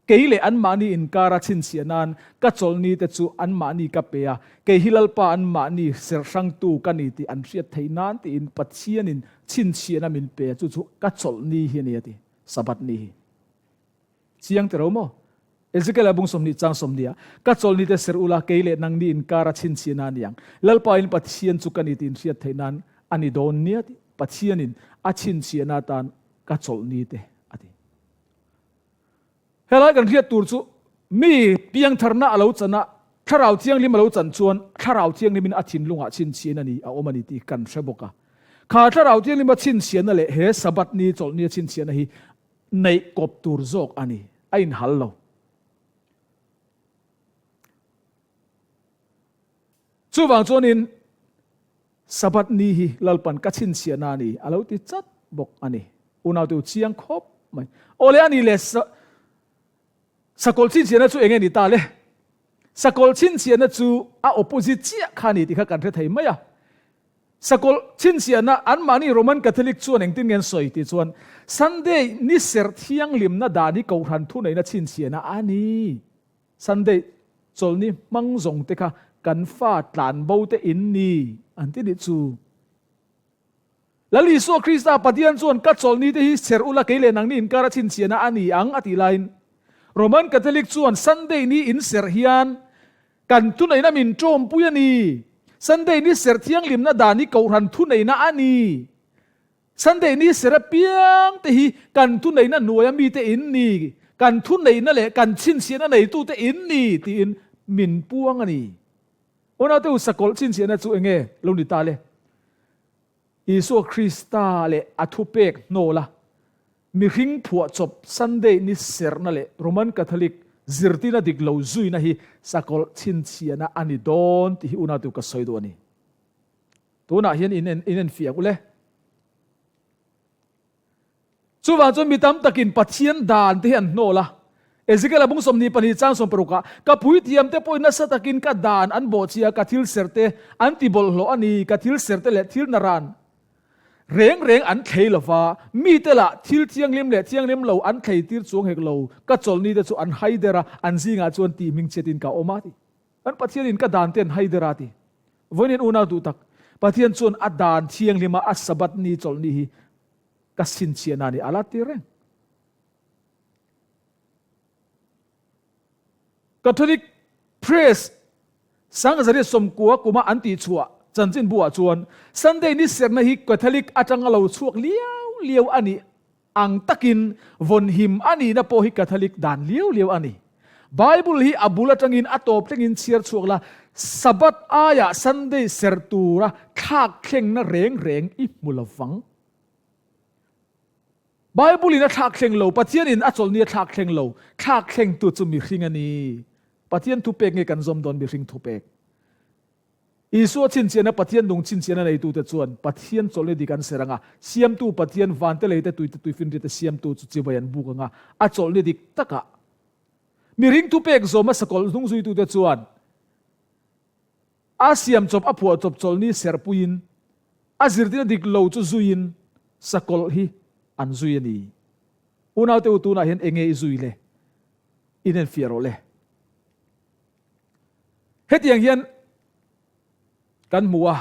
kei leh anmahni inkara chhinchhiah nan ka chawlhni te chu anmahni ka pe a, kei hi Lalpa anmahni serhrangtu ka ni tih an hriat theih nan tiin Pathianin chhinchhiahna min pe a, chu chu ka chawlhni hi a ni a ti, Sabbath ni hi. Chiang tiro maw? Ezekiel-a bung 20 chang 20 ah, Ka chawlhni te ser ula, kei leh nangni inkar a chhinchhiahna a ni ang. Lalpa in Pathian chu ka ni tih inhriat theih nan a ni dawn nia tih Pathianin a chhinchhiahna atan ka chawlhni te a ti. Helai kan hriat tur chu mi piangtharna a lo chan a, Thlarau Thianghlim a lo chan chuan Thlarau Thianghlimin a thinlungah chhinchhiahna ni a awm a ni tih kan hre bawk a. Kha Thlarau Thianghlima chhinchhiahna leh he Sabbath ni chawlhni a chhinchhiahna hi neih kawp tur zawk a ni, a inhal lo. Chuvang chuanin Sabbath ni hi Lalpan ka chhinchhiahna a ni a lo ti chat bawk a ni. Unaute u chiang khawp mai. Awle a ni le, sakawlh chhinchhiahna chu enge ni ta le? Sakawlh chhinchhiahna chu a opposite chiah kha a ni tih kha kan hre thei mai a. Sakawlh chhinchhiahna anmahni Roman Catholic chuan engtin nge an sawi tih chuan Sunday ni serh thianghlimna dan hi Kohhran thuneihna chhinchhiahna a ni. Sunday chawlhni hmang zawng te kha kan fa tlanbo te in ni an ti nih chu. Lal Isua Krista Pathian chuan ka chawlhni te hi serh ula kei leh nangni inkara chhinchhiahna a ni ang a tih laiin Roman Catholic chuan Sunday ni in serh hian Kan thuneihna min ṭawmpui a ni. Sunday ni serh thianghlimna dan hi Kohhran thuneihna a ni. Sunday ni serh apiang te hi kan thuneihna hnuaia mite in ni, kan thuneihna leh kan chhinchhiahna neitute in ni tiin min puang a ni. Unaute u sakawlh chhinchhiahna chu enge lo ni ta le? Isua Krista leh a thupek hnawla mihring phuahchawp Sunday ni serhna leh Roman Catholic zirtirna dik lo zuina hi sakawlh chhinchhiahna a ni dawn tih hi unautu ka sawi duh a ni. Tunah hian in in enfiah ang ule. Chuvang chuan mi tam takin Pathian dan te hi an hnawl a. Ezekiel-a bung 22 chang 60 ah, Ka puithiam te pawhin nasa takin ka dan an bawhchhia, ka thil ser te an ti bawlhhlawh a ni, ka thil ser te leh thil naran reng reng an thlei lo va, mite lah thil thianghlim leh thianghlim lo an thlei tir chuang hek lo, ka chawlhni te chu an hai der a, an zingah chuan tih hmingchhiatin ka awm a ti. Kan Pathianin ka dan te an hai der a ti. Vawiin unau duh tak, Pathian chuan a dan thianghlima a Sabbath ni chawlhni hi Ka sinchhiahna nih a la ti reng. Catholic Press Sangzari sawmkua kuma an tihchhuah chanchinbu ah chuan Sunday ni serhna hi Catholic atanga lo chhuak liau liau a nih ang takin vawnhim a nihna pawh hi Catholic dan liau liau a ni. Bible hi a bul atangin a tawp thlengin chhiar chhuak la, Sabbath aiah Sunday serh tura thlak thlengna reng reng i hmu lovang. Bible in a thlak thleng lo, Pathian in a chawlhni a thlak thleng lo, thlak thlengtu chu mihring a ni. Pathian thupek nge kan zawm dawn mihring thupek? Isua chhinchhiahna Pathian nung chhinchhiahna neitute chuan Pathian chawlhni dik an ser ang a, Siamtu Pathian vante leite tuite tuifinriate siamtu chu chibai an buk ang a, a chawlhni dik takah mihring thupek zawma sakawlh hnungzuitute chuan. A siam chawp a phuah chawp chawlhni serhpuiin a zirtirna dik lo chu zuiin sakawlh hi an zui a ni. Unaute u tunah hian enge i zui le? Inenfiah rawh le. Hetiang hian kan hmu a.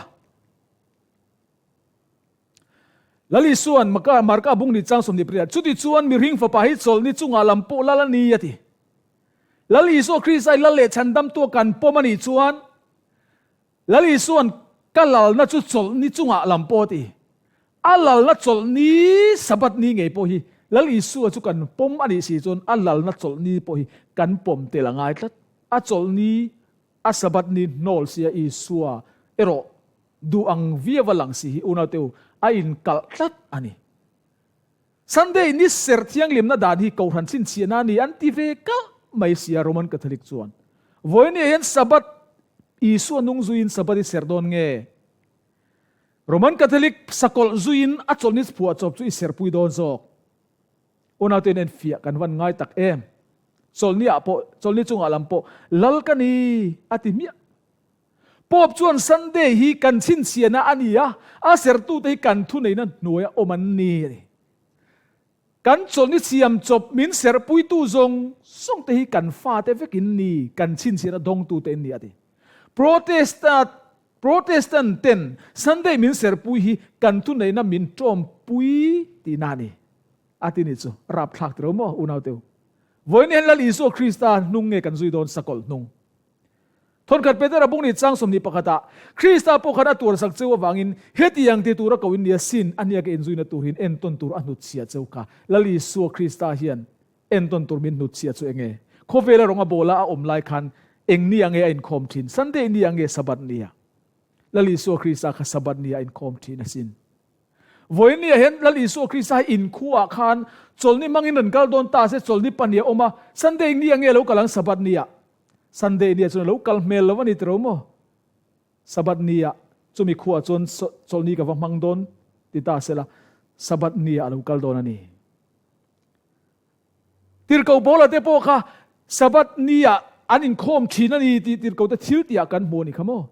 Lal Isua'n Marka bung ni chang 28, Chutichuan mihring fapa hi chawlhni chungah lam pawh lal a ni, a ti. Lal Isua Krista hi lal leh chhandamtu a kan pawm a nih chuan, Lal Isua'n ka lalna chu chawlhni chungah lam pawh a ti. A lalna chawlhni Sabbath ni ngei pawh hi Lal Isua chu kan pawm a nih si chuan a lalna chawlhni pawh hi kan pawm tel a ngai tlat. A chawlhni A Sabbath ni hnawl sia Isua erawh duh ang viau a lang si hi unaute u, a inkalh tlat a ni. Sunday ni serh thianghlimna dan hi Kohhran chhinchhiahna a ni an ti ve kalh mai sia Roman Catholic chuan. Vawinia hian Sabbath Isua nung zuiin Sabbath i serh dawn nge? Roman Catholic sakawlh zuiin a chawlhni phuah chawp chu i serhpui dawn zawk? Unaute in enfiah kan van ngai tak em? Chawlhni ah pawh, chawlhni chungah lam pawh lal ka ni a ti hmiah. Pope chuan Sunday hi kan chhinchhiahna a ni a, a sertute hi kan thuneihna hnuaia awm an ni a ti. Kan chawlhni siam chawp min serhpuitu zawng zawng te hi kan fate vek in ni, kan chhinchhiahna dawngtute in ni a ti. Protestant Protestant ten Sunday min serpui hi kan thuneihna min tawmpui tihna a ni. A ti nih chu rapthlak tiro maw unaute u. Vawiin hian Lal Isua Krista hnung nge kan zui dawn sakawlh hnung. Thawnkhat Petera bung ni chang 21 ah Krista pawh khan a tuarsak cheu avangin hetiang ti tura ko in nia sin a hniaka inzuina tur hin entawn tur a hnutchhiah cheu kha Lal Isua Krista hian Entawn tur min hnutchhiah chu enge? Khawvela rawnga bawla a awm lai khan eng ni ange a inkhawm thin? Sunday ni ange Sabbath ni a? Lal Isua Krista kha Sabbath ni a inkhawm thin asin. Vawiin ni ah hian Lal Isua Krista hi inkhua ah khan chawlhni hmangin rawn kal dawn ta se chawlhni pahnih a awm a, Sunday ni ange a lo kal ang Sabbath ni ah? Sunday ni ah chuan a lo kal hmel lo a ni tiro maw? Sabbath ni ah chumi khuaah chuan chawlhni ka va hmang dawn ti ta sela Sabbath ni ah a lo kal dawn a ni. Tirhkoh Paula te pawh kha Sabbath ni ah an inkhawm thin a ni tih tirhkoh te thil tih ah kan hmu a ni kha maw?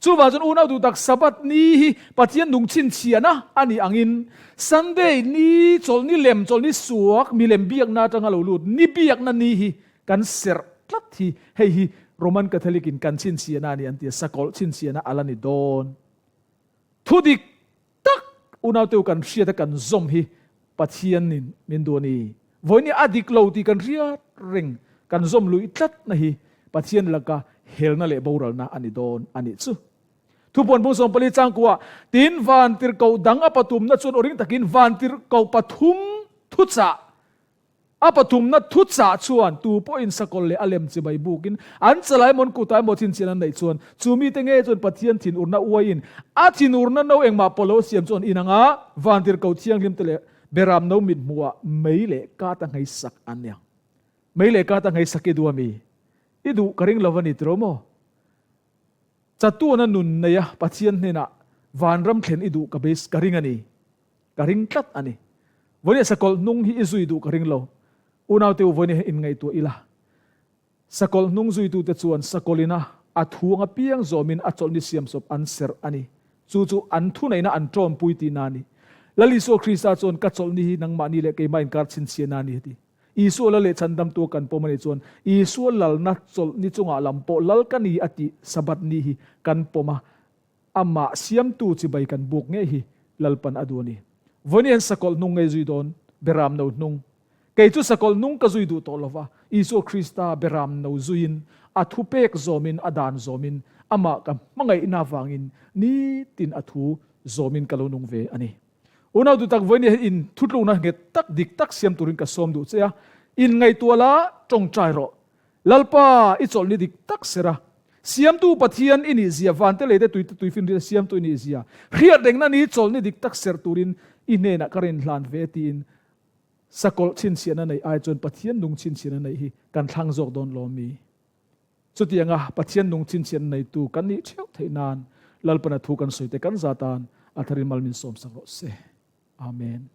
Chuvang chuan unau duh tak Sabbath ni hi Pathian nung chhinchhiahna a nih angin Sunday ni chawlhni lem chawlhni suak milem biakna atanga lo lut ni biakna ni hi kan serh tlat hi hei hi Roman Catholic in kan chhinchhiahna a ni an ti a, sakawlh chhinchhiahna a la ni dawn. Thudik tak unaute u kan hriat a kan zawm hi Pathian in min duh a ni. Vawiin a dik lo tih kan hriat reng kan zawm luih tlat na hi Pathian laka helna leh boralna a ni dawn a nih chu. Thupuan bung 14 changkua tin vantirhkoh dang a patumna chuan aw ring takin vantirhkoh pathum thuchah A pathumna thuchah chuan tu pawhin sakawlh leh a lem chibai bukin an chalai emaw an kutah emaw chhinchhian an neih chuan chu mite ngei chuan Pathian thinurna uaiin a thinurna no engmah pawh lo siam chu an inang a, vantirhkoh thianghlimte leh beram no mit hmuhah mei leh kat a ngheisak an ni ang. Mei leh kat a ngheisak i duh a mi? I duh ka ring lo a ni tiro maw? Chatuana nun neia Pathian hnenah vanram thlen i duh ka base ka ring a ni. Ka ring tlat a ni. Vawinia sakawlh hnung hi i zui duh ka ring lo. Unaute u vawinia hian inngaihtuah ila. Sakawlh hnung zuitute chuan sakawlh ina a thu anga piang zawmin a chawlhni siamsawp an serh a ni. Chu chu an thuneihna an tawmpui tihna a ni. Lal Isua Krista chuan ka chawlhni hi nangmahni leh keimah inkar chhinchhiahna a ni a ti. Isua lal leh chhandamtu a kan pawm a nih chuan Isua lalna chawlhni chungah lam pawh lal ka ni a tih Sabbath ni hi kan pawm a, Amah siamtu chibai kan buk ngei hi Lalpan a duh a ni. Vawiin hian sakawlh hnung ngei zui dawn, beram no hnung. Kei chu sakawlh hnung ka zui duh tawh lova, Isua Krista beram no zuiin, a thupek zawmin, a dan zawmin, amah ka hmangaihna avangin nitin a thu zawmin ka lo nung ve a ni. Unau duh tak vawiin hian in thutlukna nghet tak dik tak siam turin ka sawm duh che a, inngaihtuah la tawngtai rawh. Lalpa, i chawlhni dik tak ser a, Siamtu Pathian i nih zia, vante lei te tui te tuifinriat siamtu i nih zia, hriat rengna ni chawlhni dik tak ser turin i hnenah ka rin hlan ve tiin sakawlh chhinchhiahna neih ai chuan Pathian nung chhinchhiahna neih hi kan thlang zawk dawn lawm mi? Chutianga Pathian nung chhinchhiahna neitu kan nih theuh theih nan Lalpana thu kan sawi te kan zatan a tharin mal min sawmsak rawh se. Amen.